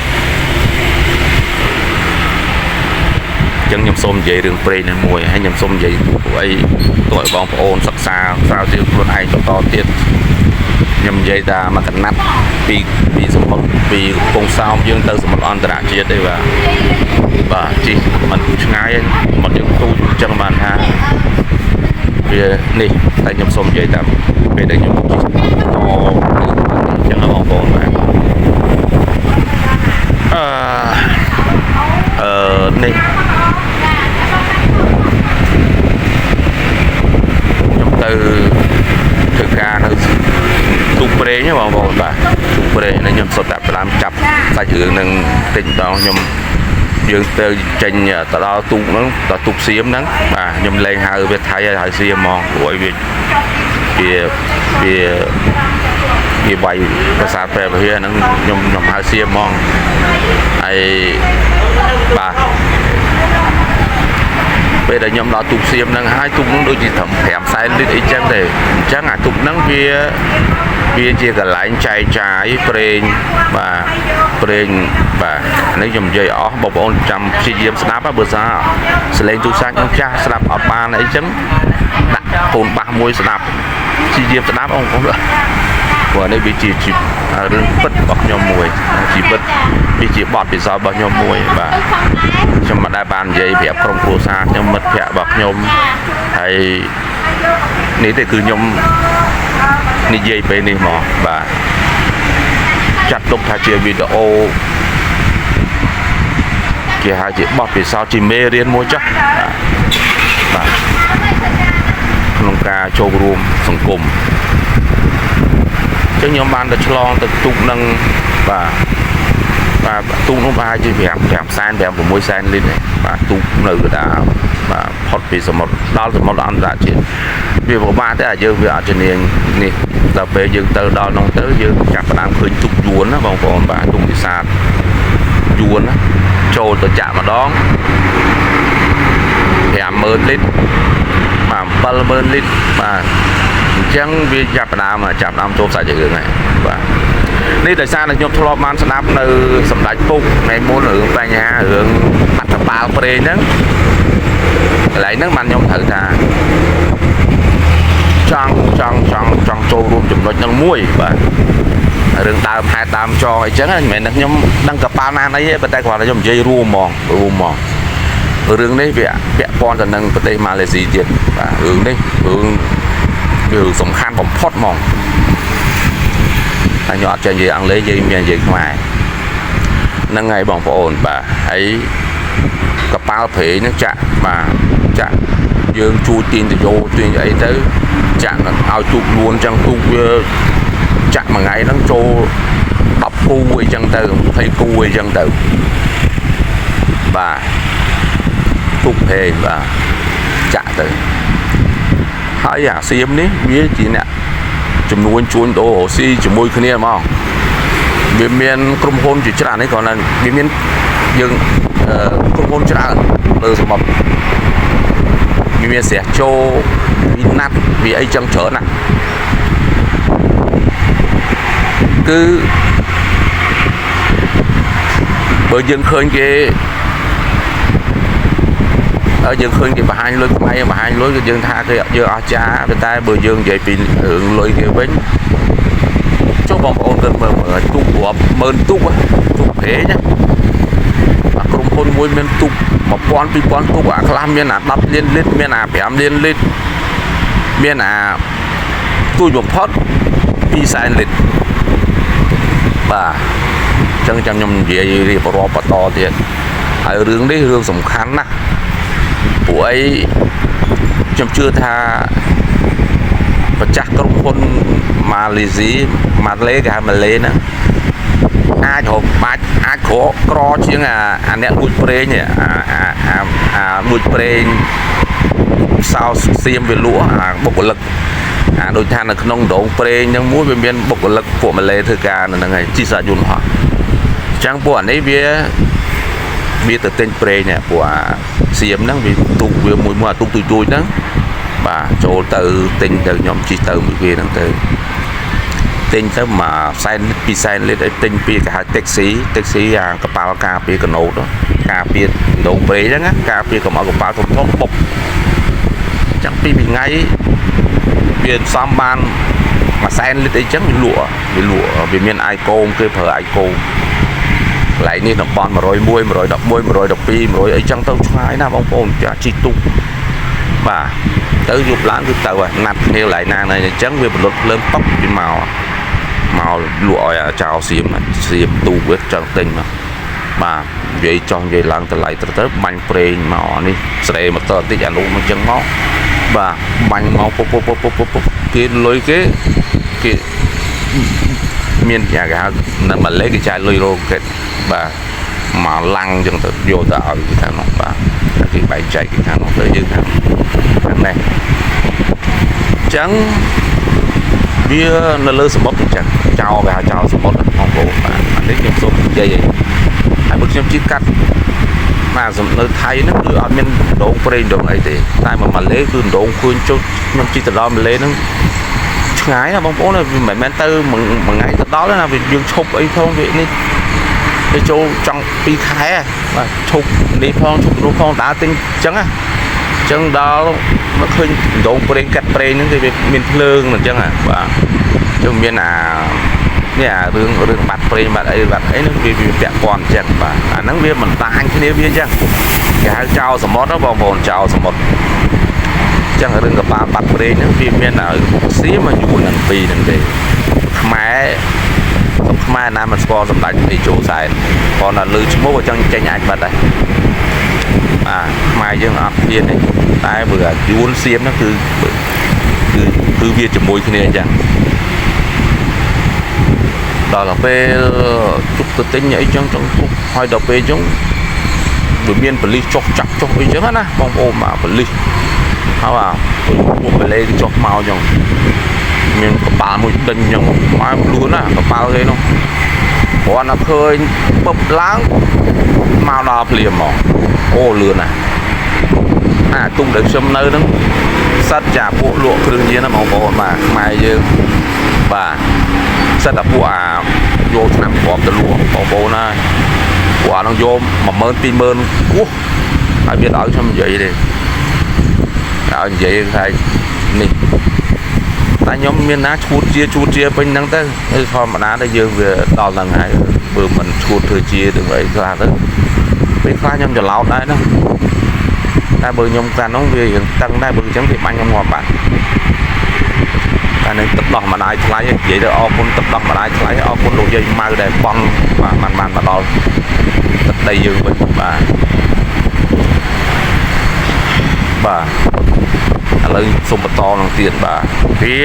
អញ្ចឹងខ្ញុំសូមនិយាយរឿងព្រេងនេះមួយហើយខ្ញុំសូមនិយាយព្រោះអីទោះឲ្យបងប្អូនសិក្សាស្រាវជ្រាវខ្លួនឯងបន្តទៀតខ្ញុំនិយាយថាមកកណាត់ពីពីសមុទ្រពីកំពង់សោមយើងទៅសមុទ្រអន្តរជាតិទេបាទបាទជិះមិនឆ្ងាយទេមកយើងទូចអញ្ចឹងបានថាវានេះតែខ្ញុំសូមនិយាយតាមពេលដែលខ្ញុំជិះតអញ្ចឹងបងប្អូនបាទអឺអឺនេះខ្ញុំទៅធ្វើការនៅទូកប្រេងបងប្អូនបាទទូកប្រេងនេះខ្ញុំសុទ្ធតែផ្ដាំចាប់សាច់រឿងនឹងតិចម្ដងខ្ញុំយើងទៅចេញទៅដល់ទូកហ្នឹងដល់ទូកសៀមហ្នឹងបាទខ្ញុំលែងហៅវាថៃហើយហៅសៀមហ្មងព្រោះអីវាវាវាវាវាយប្រាសាទព្រះវិហារហ្នឹងខ្ញុំខ្ញុំហៅសៀមហ្មងហើយបាទពេលដែលខ្ញុំដល់ទូកសៀមហ្នឹងហើយទូកហ្នឹងដូចជាត្រឹម5សែនលីត្រអីចឹងទេអញ្ចឹងអាទូកហ្នឹងវាវាជាកន្លែងចែកចាយប្រេងបាទប្រេងបាទនេះខ្ញុំនិយាយអស់បងប្អូនចាំព្យាយាមស្ដាប់បើសារសលេងទូរស័ព្ទខ្ញុំចាស់ស្ដាប់អត់បានអីចឹងដាក់កូនបាសមួយស្ដាប់ព្យាយាមស្ដាប់បងប្អូនព្រោះនេះវាជារឿងពិតរបស់ខ្ញុំមួយជីវិតវាជាបទពិសោធន៍របស់ខ្ញុំមួយបាទខ្ញុំមិនដែលបាននិយាយប្រាប់ក្រុមគ្រួសារខ្ញុំមិត្តភ័ក្តិរបស់ខ្ញុំហើយនេះទេគឺខ្ញុំនិយាយពេលនេះមកបាទចាត់ទុកថាជាវីដេអូគេហៅជាបទពិសោធន៍ជាមេរៀនមួយចុះបាទបាទក្នុងការចូលរួមសង្គមអញ្ចឹងខ្ញុំបានទៅឆ្លងទៅទូកនឹងបាទបាទទូកនោះប្រហែលជា5 5សែន5 6សែនលីត្រទេបាទទូកនៅកណ្ដាលបាទផុតពីសមុទ្រដល់សមុទ្រអន្តរជាតិវាពិបាកទេអាយើងវាអត់ជំនាញនេះដល់ពេលយើងទៅដល់នោះទៅយើងចាប់ផ្ដើមឃើញទូកយួនណាបងប្អូនបាទទូកនេសាទយួនណាចូលទៅចាក់ម្ដង50000លីត្របាទ70000លីត្របាទអញ្ចឹងវាចាប់ផ្ដើមចូលសាច់រឿងហើយបាទនេះដោយសារតែខ្ញុំធ្លាប់បានស្ដាប់នៅសម្ដេចពុកថ្ងៃមុនរឿងបញ្ហារឿងបាត់កប៉ាល់ប្រេងហ្នឹងកន្លែងហ្នឹងបានខ្ញុំត្រូវថាចង់ចង់ចង់ចង់ចូលរួមចំណុចហ្នឹងមួយបាទរឿងដើមហេតុដើមចងអីចឹងមិនមែនតែខ្ញុំដឹងកប៉ាល់ណាណីទេប៉ុន្តែគ្រាន់តែខ្ញុំនិយាយរួមហ្មងរួមហ្មងរឿងនេះវាពាក់ព័ន្ធទៅនឹងប្រទេសម៉ាឡេស៊ីទៀតបាទរឿងនេះរឿងវាសំខាន់បំផុតហ្មង តែខ្ញុំអត់ចេះនិយាយអង់គ្លេសនិយាយមាននិយាយខ្មែរហ្នឹងហើយបងប្អូនបាទហើយកប៉ាល់ប្រេងហ្នឹងចាក់បាទចាក់យើងជួយទាញតយោទាញអីទៅចាក់នឹងឲ្យទូកលួនចឹងទូកវាចាក់មួយថ្ងៃហ្នឹងចូល10គូអីចឹងទៅ20គូអីចឹងទៅបាទទូកប្រេងបាទចាក់ទៅហើយអាសៀមនេះវាជាអ្នកចំនួនជួញដូររកស៊ីជាមួយគ្នាហ្មងវាមានក្រុមហ៊ុនជាច្រើននេះគ្រាន់តែវាមានយើងក្រុមហ៊ុនច្រើនលើសមុទ្រវាមានស្រះចូលវាណាត់វាអីចឹងច្រើនណាស់គឺបើយើងឃើញគេហើយយើងឃើញគេបង្ហាញលុយខ្មែរបង្ហាញលុយគឺយើងថាគេយើងអស្ចារ្យប៉ុន្តែបើយើងនិយាយពីរឿងលុយគេវិញចុះបងប្អូនគិតមើលមើលទូករាប់ម៉ឺនទូកទូកប្រេងណាអាក្រុមហ៊ុនមួយមានទូក1000 2000ទូកអាខ្លះមានអា10លានលីត្រមានអា5លានលីត្រមានអាទូចបំផុត2សែនលីត្របាទអញ្ចឹងចាំខ្ញុំនិយាយរៀបរាប់បន្តទៀតហើយរឿងនេះរឿងសំខាន់ណាស់ពួកអីខ្ញុំជឿថាម្ចាស់ក្រុមហ៊ុនម៉ាឡេស៊ីម៉ាឡេគេហៅម៉ាឡេហ្នឹងអាចរកបាច់អាចក្រក្រជាងអាអ្នកលួចប្រេងនេះអាអាអាអាលួចប្រេងសោសៀមវាលក់អាបុគ្គលិកអាដូចថានៅក្នុងដងប្រេងហ្នឹងមួយវាមានបុគ្គលិកពួកម៉ាឡេធ្វើការនៅហ្នឹងហើយជិះសាយន្តហោះអញ្ចឹងពួកអានេះវាទៅទិញប្រេងនេះពួកអាសៀមហ្នឹងវាទូកវាមួយមួយអាទូកទូចទូចហ្នឹងបាទចូលទៅទិញទៅខ្ញុំជិះទៅមួយគេហ្នឹងទៅទិញទៅមួយសែនពីរសែនលីត្រឲ្យទិញពីគេហៅតាក់ស៊ីតាក់ស៊ីអាកប៉ាល់ការពារកណូតការពារដងប្រេងហ្នឹងណាការពារកុំឲ្យកប៉ាល់ធំធំបុកចឹងពីរថ្ងៃវាសំបានមួយសែនលីត្រអីចឹងវាលក់វាមានអាយកូមគេប្រើអាយកូមកន្លែងនេះតំបន់101 111 112 100អីចឹងទៅឆ្ងាយណាស់បងប្អូនចាជិះទូកបាទទៅយប់ឡើងគឺទៅហើយណាត់គ្នាកន្លែងណានៅអញ្ចឹងវាផលិតភ្លើងប៉ុកវាមកលក់ឲ្យចោលសៀមសៀមទូកវាចង់ទិញមកបាទនិយាយចោះនិយាយឡើងតម្លៃទៅបាញ់ប្រេងមកនេះស្រេម៉ូទ័រតិចអានោះមកចឹងមកបាទបាញ់មកពុបពុបពុបពុបពុបគេលុយគេគេមានគេហៅនៅម៉ាឡេគេចាយលុយរោគេបាទមកឡាំងចឹងទៅយកទៅឲ្យគេខាងនោះបាទគេបែងចែកគេខាងនោះទៅយើងខាងនេះចឹងវានៅលើសមុទ្រអញ្ចឹងចោលគេហៅចោលសមុទ្របងប្អូនបាទអានេះខ្ញុំសូមនិយាយហើយបើខ្ញុំជិះកាត់បាទសំនៅថៃហ្នឹងគឺអត់មានដងប្រេងដងអីទេតែមកម៉ាឡេគឺដងឃើញចុះខ្ញុំជិះទៅដល់ម៉ាឡេហ្នឹងឆ្ងាយណាបងប្អូនមិនមែនទៅមួយថ្ងៃទៅដល់ណាវាយើងឈប់អីផងវានេះទៅចូលចង់2ខែបាទឈប់នេះផងឈប់នោះផងដើរទិញអញ្ចឹងណាអញ្ចឹងដល់មកឃើញដងប្រេងកាត់ប្រេងហ្នឹងគេវាមានភ្លើងអញ្ចឹងហ่ะបាទអញ្ចឹងមានអានេះអារឿងបាត់ប្រេងបាត់អីបាត់អីហ្នឹងវាពាក់ព័ន្ធអញ្ចឹងបាទអាហ្នឹងវាមិនតាញគ្នាវាអញ្ចឹងគេហៅចោលសមុទ្របងប្អូនចោលសមុទ្រអញ្ចឹងរឿងកប៉ាល់បាត់ប្រេងហ្នឹងវាមានឲ្យសៀមយួននឹងពីរហ្នឹងទេខ្មែរខ្មែរណាមិនស្គាល់សម្ដេចតេជោសែនគ្រាន់តែលើឈ្មោះក៏ចង់ចេញអាចបាត់ដែរបាទខ្មែរយើងអត់ហ៊ានទេតែបើអាយួនសៀមហ្នឹងគឺគឺវាជាមួយគ្នាអញ្ចឹងដល់ពេលជុកទៅទិញអីចឹងចង់ពុកហើយដល់ពេលចឹងវាមានប៉ូលីសចុះចាប់ចុះអីចឹងណាបងប្អូនបាទប៉ូលីសហើយអាពួកប៉ូលីសចុះមកចឹងមានកប៉ាល់មួយដេញចឹងមកលឿនណាកប៉ាល់គេនោះគ្រាន់តែឃើញពឹបឡើងមកដល់ភ្លាមហ្មងអូលឿនណាស់អាទុំដែលខ្ញុំនៅហ្នឹងសិតចាពួកលក់គ្រឿងញៀនណាបងប្អូនបាទខ្មែរយើងបាទសិតតែពួកអាយកឆ្នាំគ្រាប់ទៅលក់បងប្អូនណាពួកអានោះយក10000 20000អូហើយវាឲ្យខ្ញុំនិយាយទេឲ្យនិយាយថានេះតែខ្ញុំមានណាឈួតជាពេញហ្នឹងទៅធម្មតាតែយើងវាដល់ហ្នឹងហើយបើមិនឈួតធ្វើជាទៅអីខ្លះទៅពេលខ្លះខ្ញុំច្រឡោតដែរណាតែបើខ្ញុំកាលនោះវារៀងតឹងដែរបើអញ្ចឹងគេបាញ់ខ្ញុំងាប់បាត់ អានឹងទឹកដោះម្ដាយថ្លៃនិយាយទៅអរគុណទឹកដោះម្ដាយថ្លៃអរគុណលោកយាយម៉ៅដែលបង់បាទបានបានមកដល់ទឹកដីយើងវិញបាទបាទឥឡូវសូមបន្តនឹងទៀតបាទវា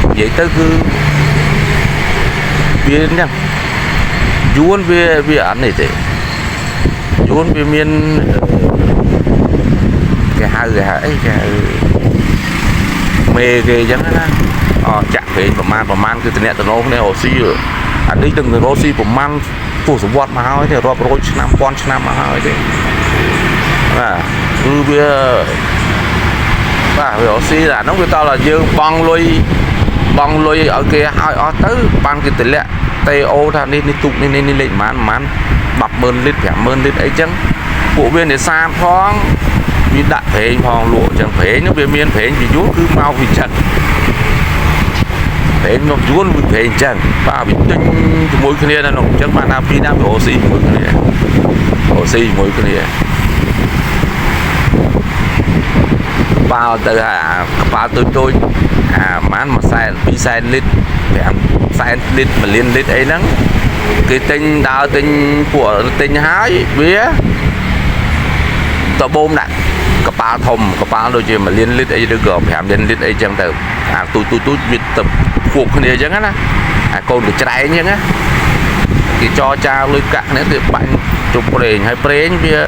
និយាយទៅគឺវាហ្នឹងយួនវាវាអត់នេះទេយួនវាមានគេហៅគេហៅអីគេហៅមេគេអញ្ចឹងណាអចាក់ប្រេងប្រមាណប្រមាណគឺតំណតំណគ្នារ៉ូស៊ីអានេះនឹងរ៉ូស៊ីប្រមាណទសវត្សមកហើយទេរាប់រយឆ្នាំពាន់ឆ្នាំមកហើយទេបាទគឺវាបាទវារ៉ូស៊ីអានោះវាតើយើងបងលុយបងលុយឲ្យគេឲ្យអស់ទៅបានគេតម្លាក់តេអូថានេះនេះទូកនេះនេះលេខប្រមាណប្រមាណ100000លីត្រ50000លីត្រអីចឹងពួកវានេសាទផងវាដាក់ប្រេងផងលក់ចឹងប្រេងនោះវាមានប្រេងពីយូរគឺមកពីចិនប្រេងមកយួនវាប្រេងចឹងបាទវាទិញជាមួយគ្នានៅនោះចឹងបានថាពីណាវាអូស៊ីជាមួយគ្នាអូស៊ីជាមួយគ្នាបាល់ទៅអាកប៉ាល់តូចតូចអាប្រហែល1សែន2សែនលីត្រ5សែនលីត្រ1លានលីត្រអីហ្នឹងគេទិញដើរទិញពួកទិញហើយវាតបូមដាក់កប៉ាល់ធំកប៉ាល់ដូចជា1លានលីត្រអីឬក៏5លានលីត្រអីចឹងទៅអាទូចទូចទូចវាទៅគួបគ្នាចឹងណាអាកូនកច្រែងចឹងណាគេចរចាលុយកាក់គ្នាទៅបាញ់ជប់ប្រេងហើយប្រេងវា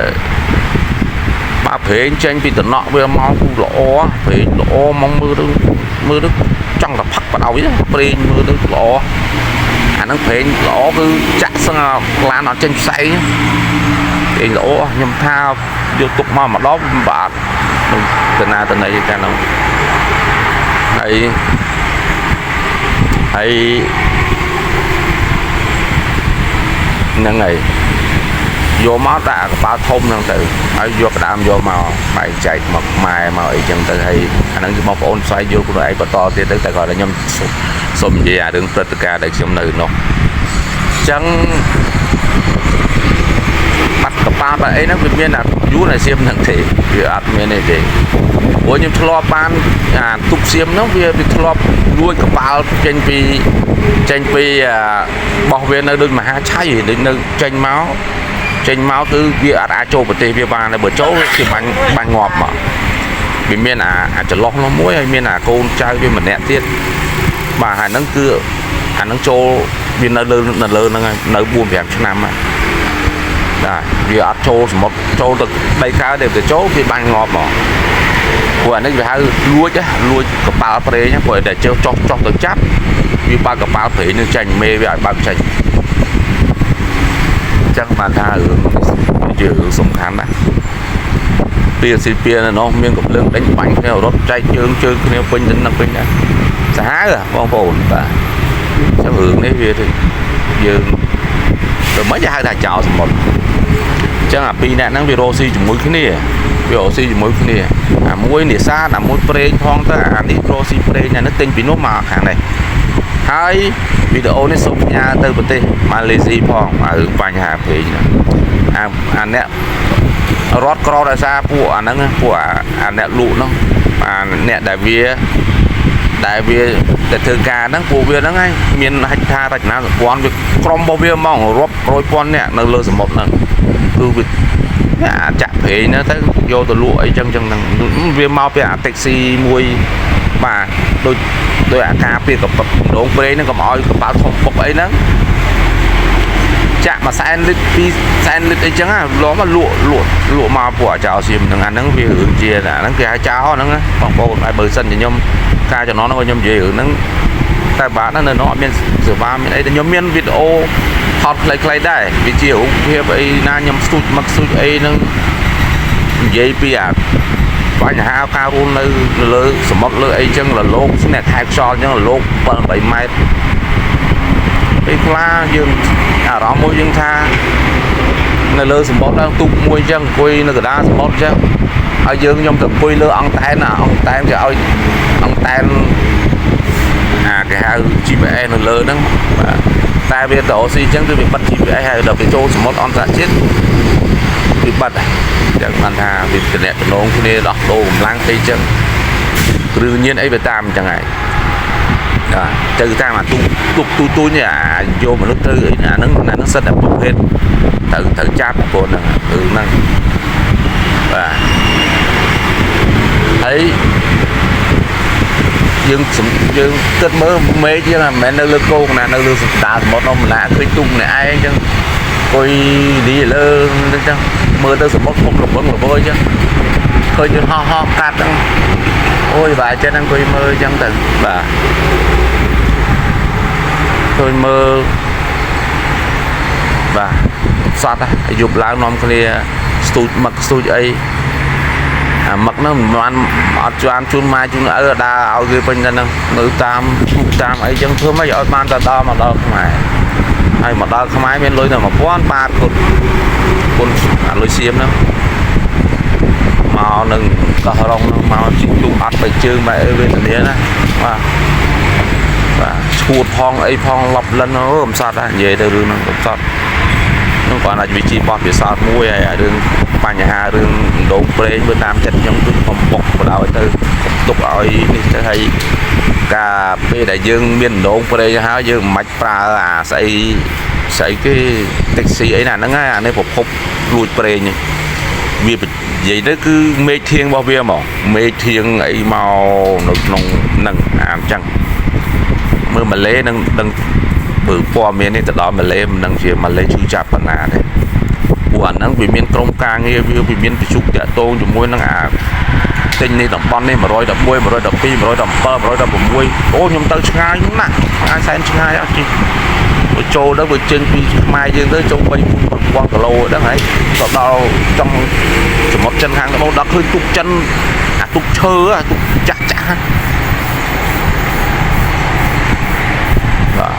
បើប្រេងចេញពីតំណក់វាមកគឺល្អប្រេងល្អមកមើលទៅមើលទៅចង់តែផឹកបដ ாய் ប្រេងមើលទៅល្អអាហ្នឹងប្រេងល្អគឺចាក់សឹងឡានអត់ចេញផ្សែងប្រេងល្អខ្ញុំថាយកទុកមកម្ដងបាទនឹងទៅណាទៅណីកាលនោះហើយហើយហ្នឹងហើយយកមកដាក់កប៉ាល់ធំហ្នឹងទៅហើយយកក្តាមយកមកបែងចែកមកខ្មែរមកអីចឹងទៅហើយអាហ្នឹងគឺបងប្អូនផ្សាយយកខ្លួនឯងបន្តទៀតទៅតែគាត់ថាខ្ញុំសូមនិយាយអារឿងព្រឹត្តិការណ៍ដែលខ្ញុំនៅនោះអញ្ចឹងបាត់កប៉ាល់បាត់អីហ្នឹងវាមានអាយួនអាសៀមហ្នឹងទេវាអត់មានទេទេព្រោះខ្ញុំធ្លាប់បានអាទុកសៀមហ្នឹងវាធ្លាប់លួចកប៉ាល់ចេញពីចេញពីបោះវានៅដូចមហាឆៃដូចនៅចេញមកចេញមកគឺវាអត់អាចចូលប្រទេសវាបានទេបើចូលគឺបាញ់បាញ់ងាប់មកវាមានអាចន្លោះនោះមួយហើយមានអាកូនចៅវាម្នាក់ទៀតបាទហើយហ្នឹងគឺអាហ្នឹងចូលវានៅលើនៅលើហ្នឹងហើយនៅ4 5ឆ្នាំហើយបាទវាអត់ចូលសមុទ្រចូលទៅដីកើតទេទៅចូលវាបាញ់ងាប់មកព្រោះអានេះវាហៅលួចលួចកប៉ាល់ប្រេងព្រោះតែចុះចុះចុះទៅចាប់វាបើកកប៉ាល់ប្រេងនឹងចេញមេវាឲ្យបើកចេញចឹងបានថារឿងនេះជារឿងសំខាន់ណាស់ពីស៊ីពីនៅនោះមានកំភ្លើងដេញបាញ់គ្នារត់ចែកជើងជើងគ្នាពេញទៅនឹងពេញដែរសាហាវបងប្អូនបាទចឹងរឿងនេះវាយើងទៅមិនហៅថាចោលសមុទ្រចឹងអាពីរនាក់ហ្នឹងវារកស៊ីជាមួយគ្នាវារកស៊ីជាមួយគ្នាអាមួយនេសាទអាមួយប្រេងផងទៅអានេះរកស៊ីប្រេងអានេះទិញពីនោះមកខាងនេះហើយវីដេអូនេះសូមផ្ញើទៅប្រទេសម៉ាឡេស៊ីផងអារឿងបញ្ហាប្រេងហ្នឹងអាអាអ្នករត់ក្រដោយសារពួកអាហ្នឹងពួកអាអ្នកលក់ហ្នឹងអាអ្នកដែលវាដែលវាតែធ្វើការហ្នឹងពួកវាហ្នឹងហើយមានហិច្ឆារចនាសម្ព័ន្ធវាក្រុមរបស់វាហ្មងរាប់រយពាន់នាក់នៅលើសមុទ្រហ្នឹងគឺវាអាចាក់ប្រេងហ្នឹងទៅយកទៅលក់អីចឹងចឹងហ្នឹងវាមកពីអាតាក់ស៊ីមួយបាទដូចដោយអាការពីកប៉ដងប្រេងហ្នឹងកុំឲ្យកប៉ាល់ធំបុកអីហ្នឹងចាក់មួយសែនលីត្រពីរសែនលីត្រអីចឹងណាលំមកលក់លក់លក់មកពួកអាចោសៀមហ្នឹងអាហ្នឹងវារឿងជាអាហ្នឹងគេហៅចោលហ្នឹងបងប្អូនហើយបើសិនជាខ្ញុំការចំណងហ្នឹងខ្ញុំនិយាយរឿងហ្នឹងតែបាទនៅនោះអត់មានសេវាមានអីតែខ្ញុំមានវីដេអូថតខ្លីៗដែរវាជារូបភាពអីណាខ្ញុំស្ទូចមកស្ទូចអីហ្នឹងនិយាយពីអាបញ្ហាការរស់នៅលើសមុទ្រលើអីចឹងរលោកស្នាក់ខែខ្យល់ចឹងរលោក7 8ម៉ែត្រពេលខ្លះយើងអារម្មណ៍មួយយើងថានៅលើសមុទ្រហ្នឹងទូកមួយចឹងអង្គុយនៅកណ្ដាលសមុទ្រចឹងហើយយើងខ្ញុំទៅអង្គុយលើអង្តែនអាអង្តែនគេឲ្យអង្តែនអាគេហៅ GPS នៅលើហ្នឹងបាទតែវាទៅអូស៊ីចឹងគឺវាបិទ GPS ហើយដល់វាចូលសមុទ្រអន្តរជាតិវាបិទចឹងបានថាវាតំណតំណងគ្នាដោះដូរកម្លាំងអីចឹង គ្រឿងញៀនអីវាតាមអញ្ចឹងហើយបាទទៅតាមអាទូទូទូទូនេះអាយកមនុស្សទៅអីអាហ្នឹងអាហ្នឹងសិតតែប្រភេទត្រូវត្រូវចាប់បងប្អូនហ្នឹងរឿងហ្នឹងបាទហើយយើងយើងគិតមើលមេឃយើងមិនមែននៅលើគោកណានៅលើសណ្ដាលសមុទ្រនោះម្នាក់ឃើញទូកម្នាក់ឯងអញ្ចឹងអង្គុយលីលើអញ្ចឹងមើលទៅសមុទ្រពុករវឹងរវើអញ្ចឹងឃើញយើងហោះហោះកាត់ហ្នឹងអូយបាទចិត្តអង្គុយមើលអញ្ចឹងទៅបាទឃើញមើលបាទសត្វយប់ឡើងនាំគ្នាស្ទូចមឹកស្ទូចអីអាមឹកហ្នឹងមិនបានអត់ជាន់ជូនម៉ែជូនឪដើរឲ្យគេពេញទៅហ្នឹងនៅតាមឈូកតាមអីចឹងធ្វើម៉េចឲ្យបានទៅដល់មកដល់ខ្មែរហើយមកដល់ខ្មែរមានលុយតែ1000បាតគុណគុណអាលុយសៀមហ្នឹងមកនឹងកោះរងហ្នឹងមកជីកទូកអត់បីជើងបែអីវេទនាណាបាទបាទឈួតផងអីផងឡប់លិនអូកំសត់ណានិយាយទៅរឿងហ្នឹងកំសត់នោះគាត់អាចវិជាបោះពិសោធន៍មួយហើយរឿងបញ្ហារឿងដងព្រេងមើលតាមចិត្តខ្ញុំគឺកុំបុកបដ ாய் ទៅកុំទុកឲ្យនេះទៅហើយការពេលដែលយើងមានដងព្រេងហើយយើងមិនបាច់ប្រើអាស្អីស្អីគេតិចស៊ីអីណាហ្នឹងហើយអានេះប្រភពលួចព្រេងនេះវានិយាយទៅគឺមេឃធៀងរបស់វាហ្មងមេឃធៀងអីមកនៅក្នុងហ្នឹងអាអញ្ចឹងមើលម៉ាឡេនឹងដឹងបើព័ត៌មាននេះទៅដល់ម៉ាឡេមិនដឹងជាម៉ាឡេឈឺចាប់ប៉ុណ្ណាទេព្រោះអាហ្នឹងវាមានក្រុមការងារវាមានប្រជុំតាក់ទងជាមួយនឹងអាទិញនេះតំបន់នេះ111 112 117 116អូខ្ញុំទៅឆ្ងាយណាស់ឆ្ងាយសែនឆ្ងាយអត់ជិះបើចូលទៅវាចេញពីខ្មែរយើងទៅចូល3 4000គីឡូហ្នឹងហើយទៅដល់ចង់សមុទ្រចិនខាងត្បូងដល់ឃើញទូកចិនអាទូកឈើអាទូកចាស់ចាស់បាទ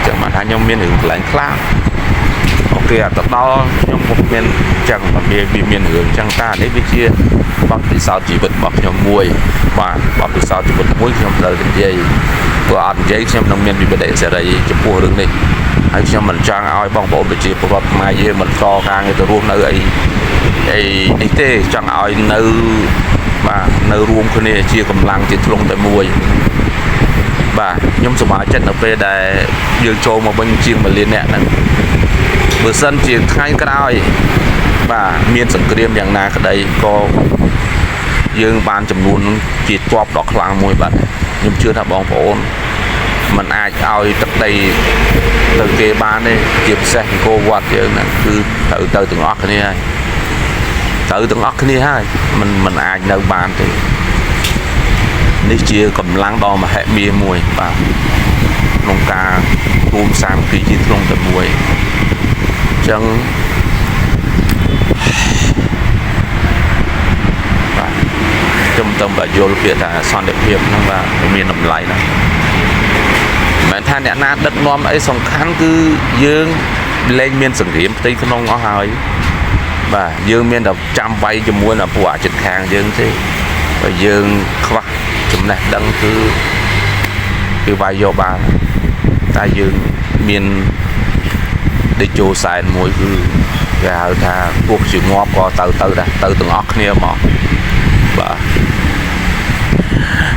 ចឹងបានថាខ្ញុំមានរឿងកន្លែងខ្លះអូខេអត់ទៅដល់ខ្ញុំក៏មានចឹងវាមានរឿងចឹងតានេះវាជាបទពិសោធន៍ជីវិតរបស់ខ្ញុំមួយបាទបទពិសោធន៍ជីវិតមួយខ្ញុំត្រូវនិយាយព្រោះអត់និយាយខ្ញុំនឹងមានវិបត្តិសេរីចំពោះរឿងនេះហើយខ្ញុំមិនចង់ឲ្យបងប្អូនប្រជាពលរដ្ឋខ្មែរយើងបន្តការងារទៅរស់នៅអីអីនេះទេចង់ឲ្យនៅបាទនៅរួមគ្នាជាកម្លាំងជាធ្លុងតែមួយបាទខ្ញុំសប្បាយចិត្តនៅពេលដែលយើងចូលមកវិញជាង1លានអ្នកហ្នឹងបើសិនជាថ្ងៃក្រោយបាទមានសង្គ្រាមយ៉ាងណាក្តីក៏យើងបានចំនួនជាទ័ពដ៏ខ្លាំងមួយបាទខ្ញុំជឿថាបងប្អូនមិនអាចឲ្យទឹកដីទៅគេបានទេជាពិសេសអង្គរវត្តយើងហ្នឹងគឺត្រូវទៅទាំងអស់គ្នាហើយត្រូវទាំងអស់គ្នាហើយមិនអាចនៅបានទេនេះជាកម្លាំងដ៏មហិមាមួយបាទក្នុងការរួមសាមគ្គីជាធ្លុងតែមួយអញ្ចឹងបាទខ្ញុំទៅបើយល់ពាក្យថាសន្តិភាពហ្នឹងបាទវាមានតម្លៃណាស់មិនមែនថាអ្នកណាដឹកនាំអីសំខាន់គឺយើងលែងមានសង្គ្រាមផ្ទៃក្នុងអស់ហើយបាទយើងមានតែចាំវាយជាមួយនឹងពួកអាចិតខាងយើងទេបើយើងខ្វះចំណេះដឹងគឺគេវាយយកបានតែយើងមានដេជោសែនមួយគឺគេហៅថាពោះជាងាប់ក៏ទៅទៅដែរទៅទាំងអស់គ្នាមកបាទ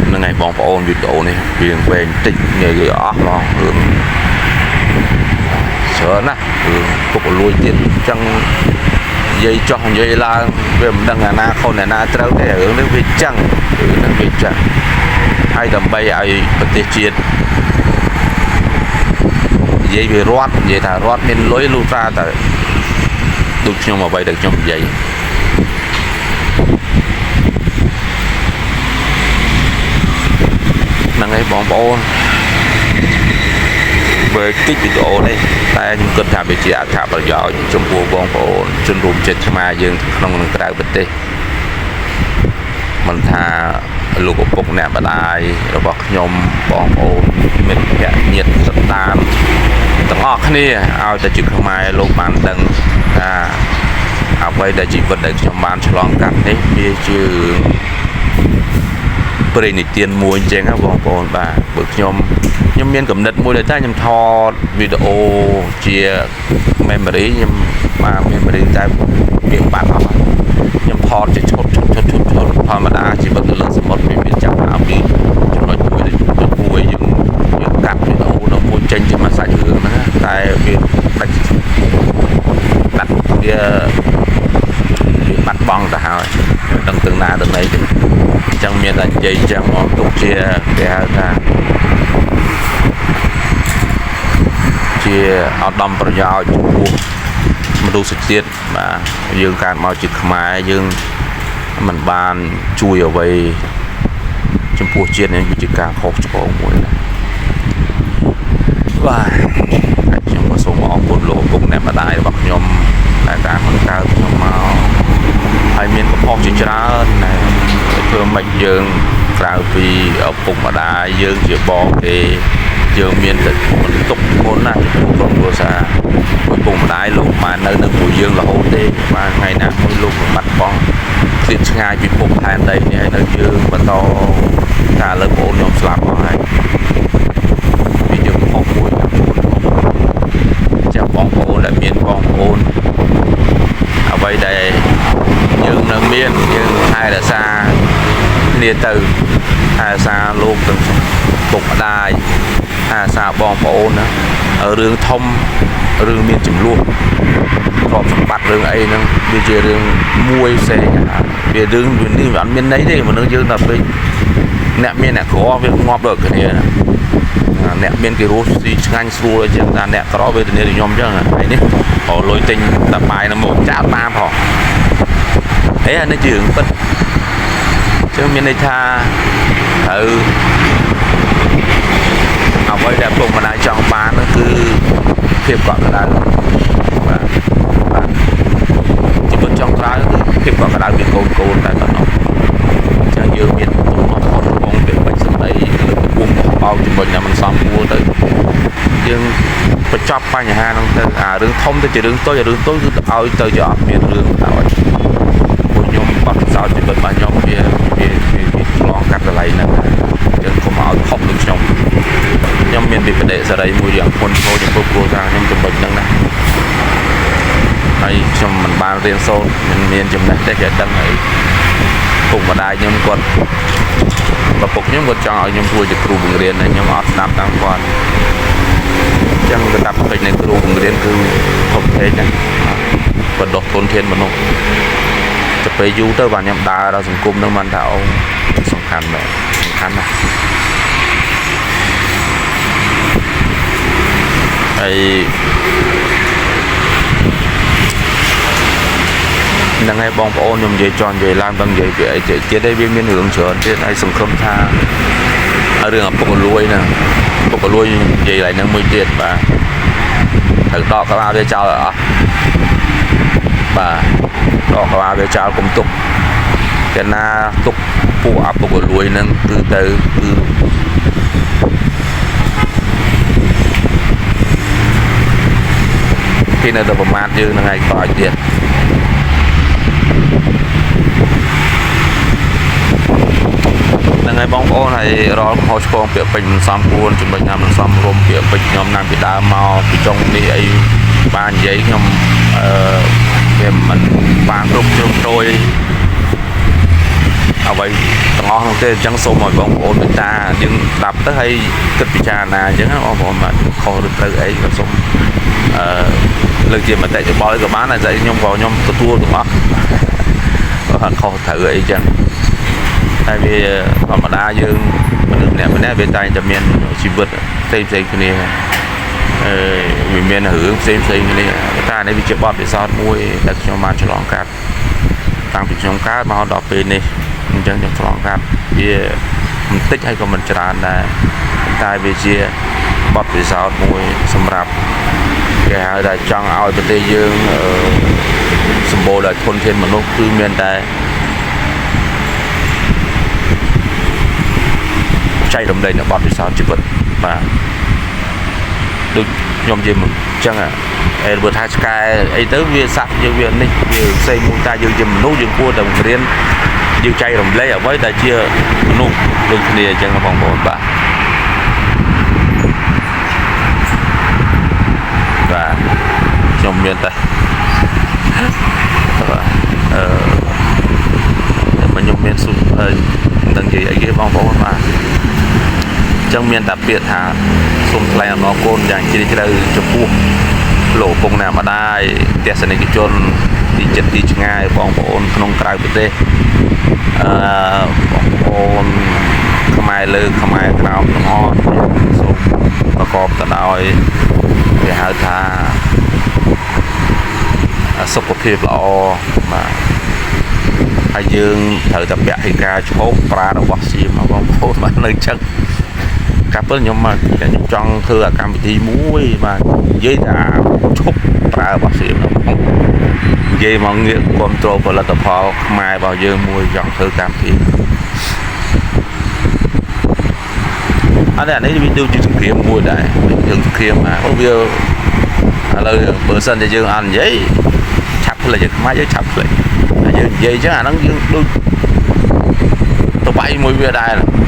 ហ្នឹងហើយបងប្អូនវីដេអូនេះវាវែងតិចនិយាយអស់ហ្មងរឿងច្រើនណាស់រឿងពុកលួយទៀតអញ្ចឹងនិយាយចោះនិយាយឡើងវាមិនដឹងអាណាខុសអាណាត្រូវទេរឿងនេះវាចឹងរឿងហ្នឹងវាចឹងហើយដើម្បីឲ្យប្រទេសជាតិនិយាយវារដ្ឋនិយាយថារដ្ឋមានលុយលុះត្រាតែដូចខ្ញុំអ្វីដែលខ្ញុំនិយាយហ្នឹងហើយបងប្អូនបើតិចវីដេអូនេះតែខ្ញុំគិតថាវាជាអត្ថប្រយោជន៍ចំពោះបងប្អូនជនរួមជាតិខ្មែរយើងក្នុងនិងក្រៅប្រទេសមិនថាលោកឪពុកអ្នកម្ដាយរបស់ខ្ញុំបងប្អូនមិត្តភក្តិញាតិសន្តានទាំងអស់គ្នាឲ្យតែជាខ្មែរលោកបានដឹងថាអ្វីដែលជីវិតដែលខ្ញុំបានឆ្លងកាត់នេះវាជារឿងព្រេងនិទានមួយអញ្ចឹងណាបងប្អូនបាទបើខ្ញុំមានកំណត់មួយដែរតែខ្ញុំថតវីដេអូជា memory ខ្ញុំបាទ memory តែវាបាត់អស់ខ្ញុំថតជាឈុតឈុតឈុតឈុតឈុតធម្មតាជីវិតនៅលើសមុទ្រវាមានចាប់ វាបាត់បង់ទៅហើយមិនដឹងទៅណាទៅណីទេអញ្ចឹងមានតែនិយាយអញ្ចឹងមកទុកជាគេហៅថាជាឧត្តមប្រយោជន៍ចំពោះមនុស្សជាតិបាទយើងកើតមកជាខ្មែរយើងមិនបានជួយអ្វីចំពោះជាតិនេះវាជាការខុសឆ្គងមួយណាបាទហើយខ្ញុំក៏សូមអរគុណលោកឪពុកអ្នកម្ដាយរបស់ខ្ញុំដែលតាមបង្កើតខ្ញុំមកហើយមានកំហុសជាច្រើនណាធ្វើម៉េចយើងក្រៅពីឪពុកម្ដាយយើងជាបងគេយើងមានតែបន្ទុកធ្ងន់ណាស់ចំពោះក្រុមគ្រួសារឪពុកម្ដាយលោកបាននៅនៅមួយយើងរហូតទេបាទថ្ងៃណាមួយលោកនឹងបាត់បង់ឃ្លាតឆ្ងាយពីភពផែនដីនេះហើយនៅយើងបន្តថាឥឡូវបងខ្ញុំស្លាប់អស់ហើយវាយើងខុសមួយតាមខ្លួនចាំបងប្អូនដែលមានបងប្អូនអ្វីដែលយើងនៅមានយើងថែរក្សាគ្នាទៅថែរក្សាលោកទាំងពុកម្ដាយថែរក្សាបងប្អូនណារឿងធំរឿងមានចំនួនទ្រព្យសម្បត្តិរឿងអីហ្នឹងវាជារឿងមួយផ្សេងវារឿងវានេះវាអត់មានន័យទេមនុស្សយើងដល់ពេលអ្នកមានអ្នកក្រវាងាប់ដូចគ្នាណាអ្នកមានគេរស់ស៊ីឆ្ងាញ់ស្រួលអញ្ចឹងតែអ្នកក្រវេទនាដូចខ្ញុំអញ្ចឹងហើយនេះរលុយទិញតែបាយនៅមុខចាក់តាមផងហេអានេះជារឿងពិតអញ្ចឹងមានន័យថាត្រូវអ្វីដែលពុកម្ដាយចង់បានហ្នឹងគឺភាពកក់ក្ដៅបាទបាទជីវិតចុងក្រោយគឺភាពកក់ក្ដៅពីកូនកូនតែប៉ុណ្ណោះអញ្ចឹងយើងមានទំនាស់ខុសឆ្គងពីបាច់សម្ដីលើកពុំបោកជំរុញតែមិនសមគួរទៅយើងបញ្ចប់បញ្ហាហ្នឹងទៅអារឿងធំទៅជារឿងតូចអារឿងតូចគឺឲ្យទៅជាអត់មានរឿងទៅឲ្យពួកខ្ញុំបាត់ពិសោធន៍ជីវិតរបស់ខ្ញុំវាវាវាឆ្លងកាត់កន្លែងហ្នឹងអញ្ចឹងកុំឲ្យខុសដូចខ្ញុំខ្ញុំមានវិបដិសេរីមួយយ៉ាងធ្ងន់ធ្ងរចំពោះគ្រួសារខ្ញុំចំណុចហ្នឹងណាហើយខ្ញុំមិនបានរៀនសូត្រមិនមានចំណេះទេគេដឹងអីពុកម្ដាយខ្ញុំគាត់ឪពុកខ្ញុំគាត់ចង់ឲ្យខ្ញុំធ្វើជាគ្រូបង្រៀនតែខ្ញុំអត់ស្ដាប់តាមគាត់អញ្ចឹងកាតព្វកិច្ចនៃគ្រូបង្រៀនគឺធំធេងណាស់បណ្ដុះធនធានមនុស្សទៅពេលយូរទៅបាទខ្ញុំដើរដល់សង្គមហ្នឹងបានថាអូសំខាន់មែនសំខាន់ណាស់ហើយហ្នឹងហើយបងប្អូនខ្ញុំនិយាយចង់និយាយឡើងបងនិយាយពីអីទៀតទេវាមានរឿងច្រើនទៀតហើយសង្ឃឹមថារឿងឪពុករលួយហ្នឹងឪពុករលួយនិយាយឡើងហ្នឹងមួយទៀតបាទត្រូវដកក្បាលវាចោលឲ្យអស់បាទដកក្បាលវាចោលកុំទុកកាលណាទុកពួកឪពុករលួយហ្នឹងគឺទៅគឺគេនៅតែប្រមាថយើងហ្នឹងឯងក៏ឲ្យទៀតហ្នឹងហើយបងប្អូនហើយរាល់កំហុសឆ្គងពាក្យពេចន៍មិនសមគួរចំណុចណាមិនសមរម្យពាក្យពេចន៍ខ្ញុំណាពីដើមមកពីចុងនេះអីបាននិយាយខ្ញុំអឺវាមិនបានគ្រប់ជ្រុងជ្រោយអ្វីទាំងអស់នោះទេអញ្ចឹងសូមឲ្យបងប្អូនមេត្តាយើងស្ដាប់ទៅហើយគិតពិចារណាអញ្ចឹងណាបងប្អូនបាទខុសឬត្រូវអីក៏សូមអឺលើកជាមតិយោបល់ក៏បានតែខ្ញុំក៏ខ្ញុំទទួលទាំងអស់បើខុសត្រូវអីចឹងតែវាធម្មតាយើងមនុស្សម្នាក់ម្នាក់វាតែងតែមានជីវិតផ្សេងផ្សេងគ្នាអឺវាមានរឿងផ្សេងផ្សេងគ្នាតែនេះវាជាបទពិសោធន៍មួយដែលខ្ញុំបានឆ្លងកាត់តាំងពីខ្ញុំកើតមកដល់ពេលនេះអញ្ចឹងខ្ញុំឆ្លងកាត់វាមិនតិចហើយក៏មិនច្រើនដែរតែវាជាបទពិសោធន៍មួយសម្រាប់គេហៅថាចង់ឲ្យប្រទេសយើងសម្បូរដោយធនធានមនុស្សគឺមានតែចែករំលែកនៅបទពិសោធន៍ជីវិតបាទដូចខ្ញុំនិយាយមកអញ្ចឹងអេបើថាឆ្កែអីទៅវាសัตว์យើងវានេះវាផ្សេងមួយតែយើងជាមនុស្សយើងគួរតែបង្រៀនយើងចែករំលែកអ្វីដែលជាមនុស្សដូចគ្នាអញ្ចឹងបងប្អូនបាទបាទខ្ញុំមានតែបាទអឺខ្ញុំមានសុខមិនដឹងនិយាយអីគេបងប្អូនបាទអញ្ចឹងមានតែពាក្យថាសូមថ្លែងអំណរគុណយ៉ាងជ្រាលជ្រៅចំពោះ លោកឪពុកអ្នកម្ដាយទស្សនិកជនទីចិត្តទីឆ្ងាយបងប្អូនក្នុងក្រៅប្រទេសអឺបងប្អូនខ្មែរលើខ្មែរក្រោមទាំងអស់សូមប្រកបទៅដោយគេហៅថាសុខភាពល្អបាទហើយយើងត្រូវតែពហិការឈប់ប្រើរបស់សៀមបងប្អូនបាទនៅចឹងកាលពិតខ្ញុំមកខ្ញុំចង់ធ្វើអាកម្មវិធីមួយបាទនិយាយថាឈប់ប្រើរបស់សៀមហ្នឹងបងនិយាយមកងាកគ្រប់គ្រងផលិតផលខ្មែររបស់យើងមួយចង់ធ្វើកម្មវិធីអត់ទេអានេះវាដូចជាសង្គ្រាមមួយដែរយើងសង្គ្រាមអាអូវាឥឡូវបើសិនជាយើងអត់និយាយឆាប់ភ្លេចខ្មែរយើងឆាប់ភ្លេចតែយើងនិយាយចឹងអាហ្នឹងយើងដូចទៅវាយមួយវាដែរ។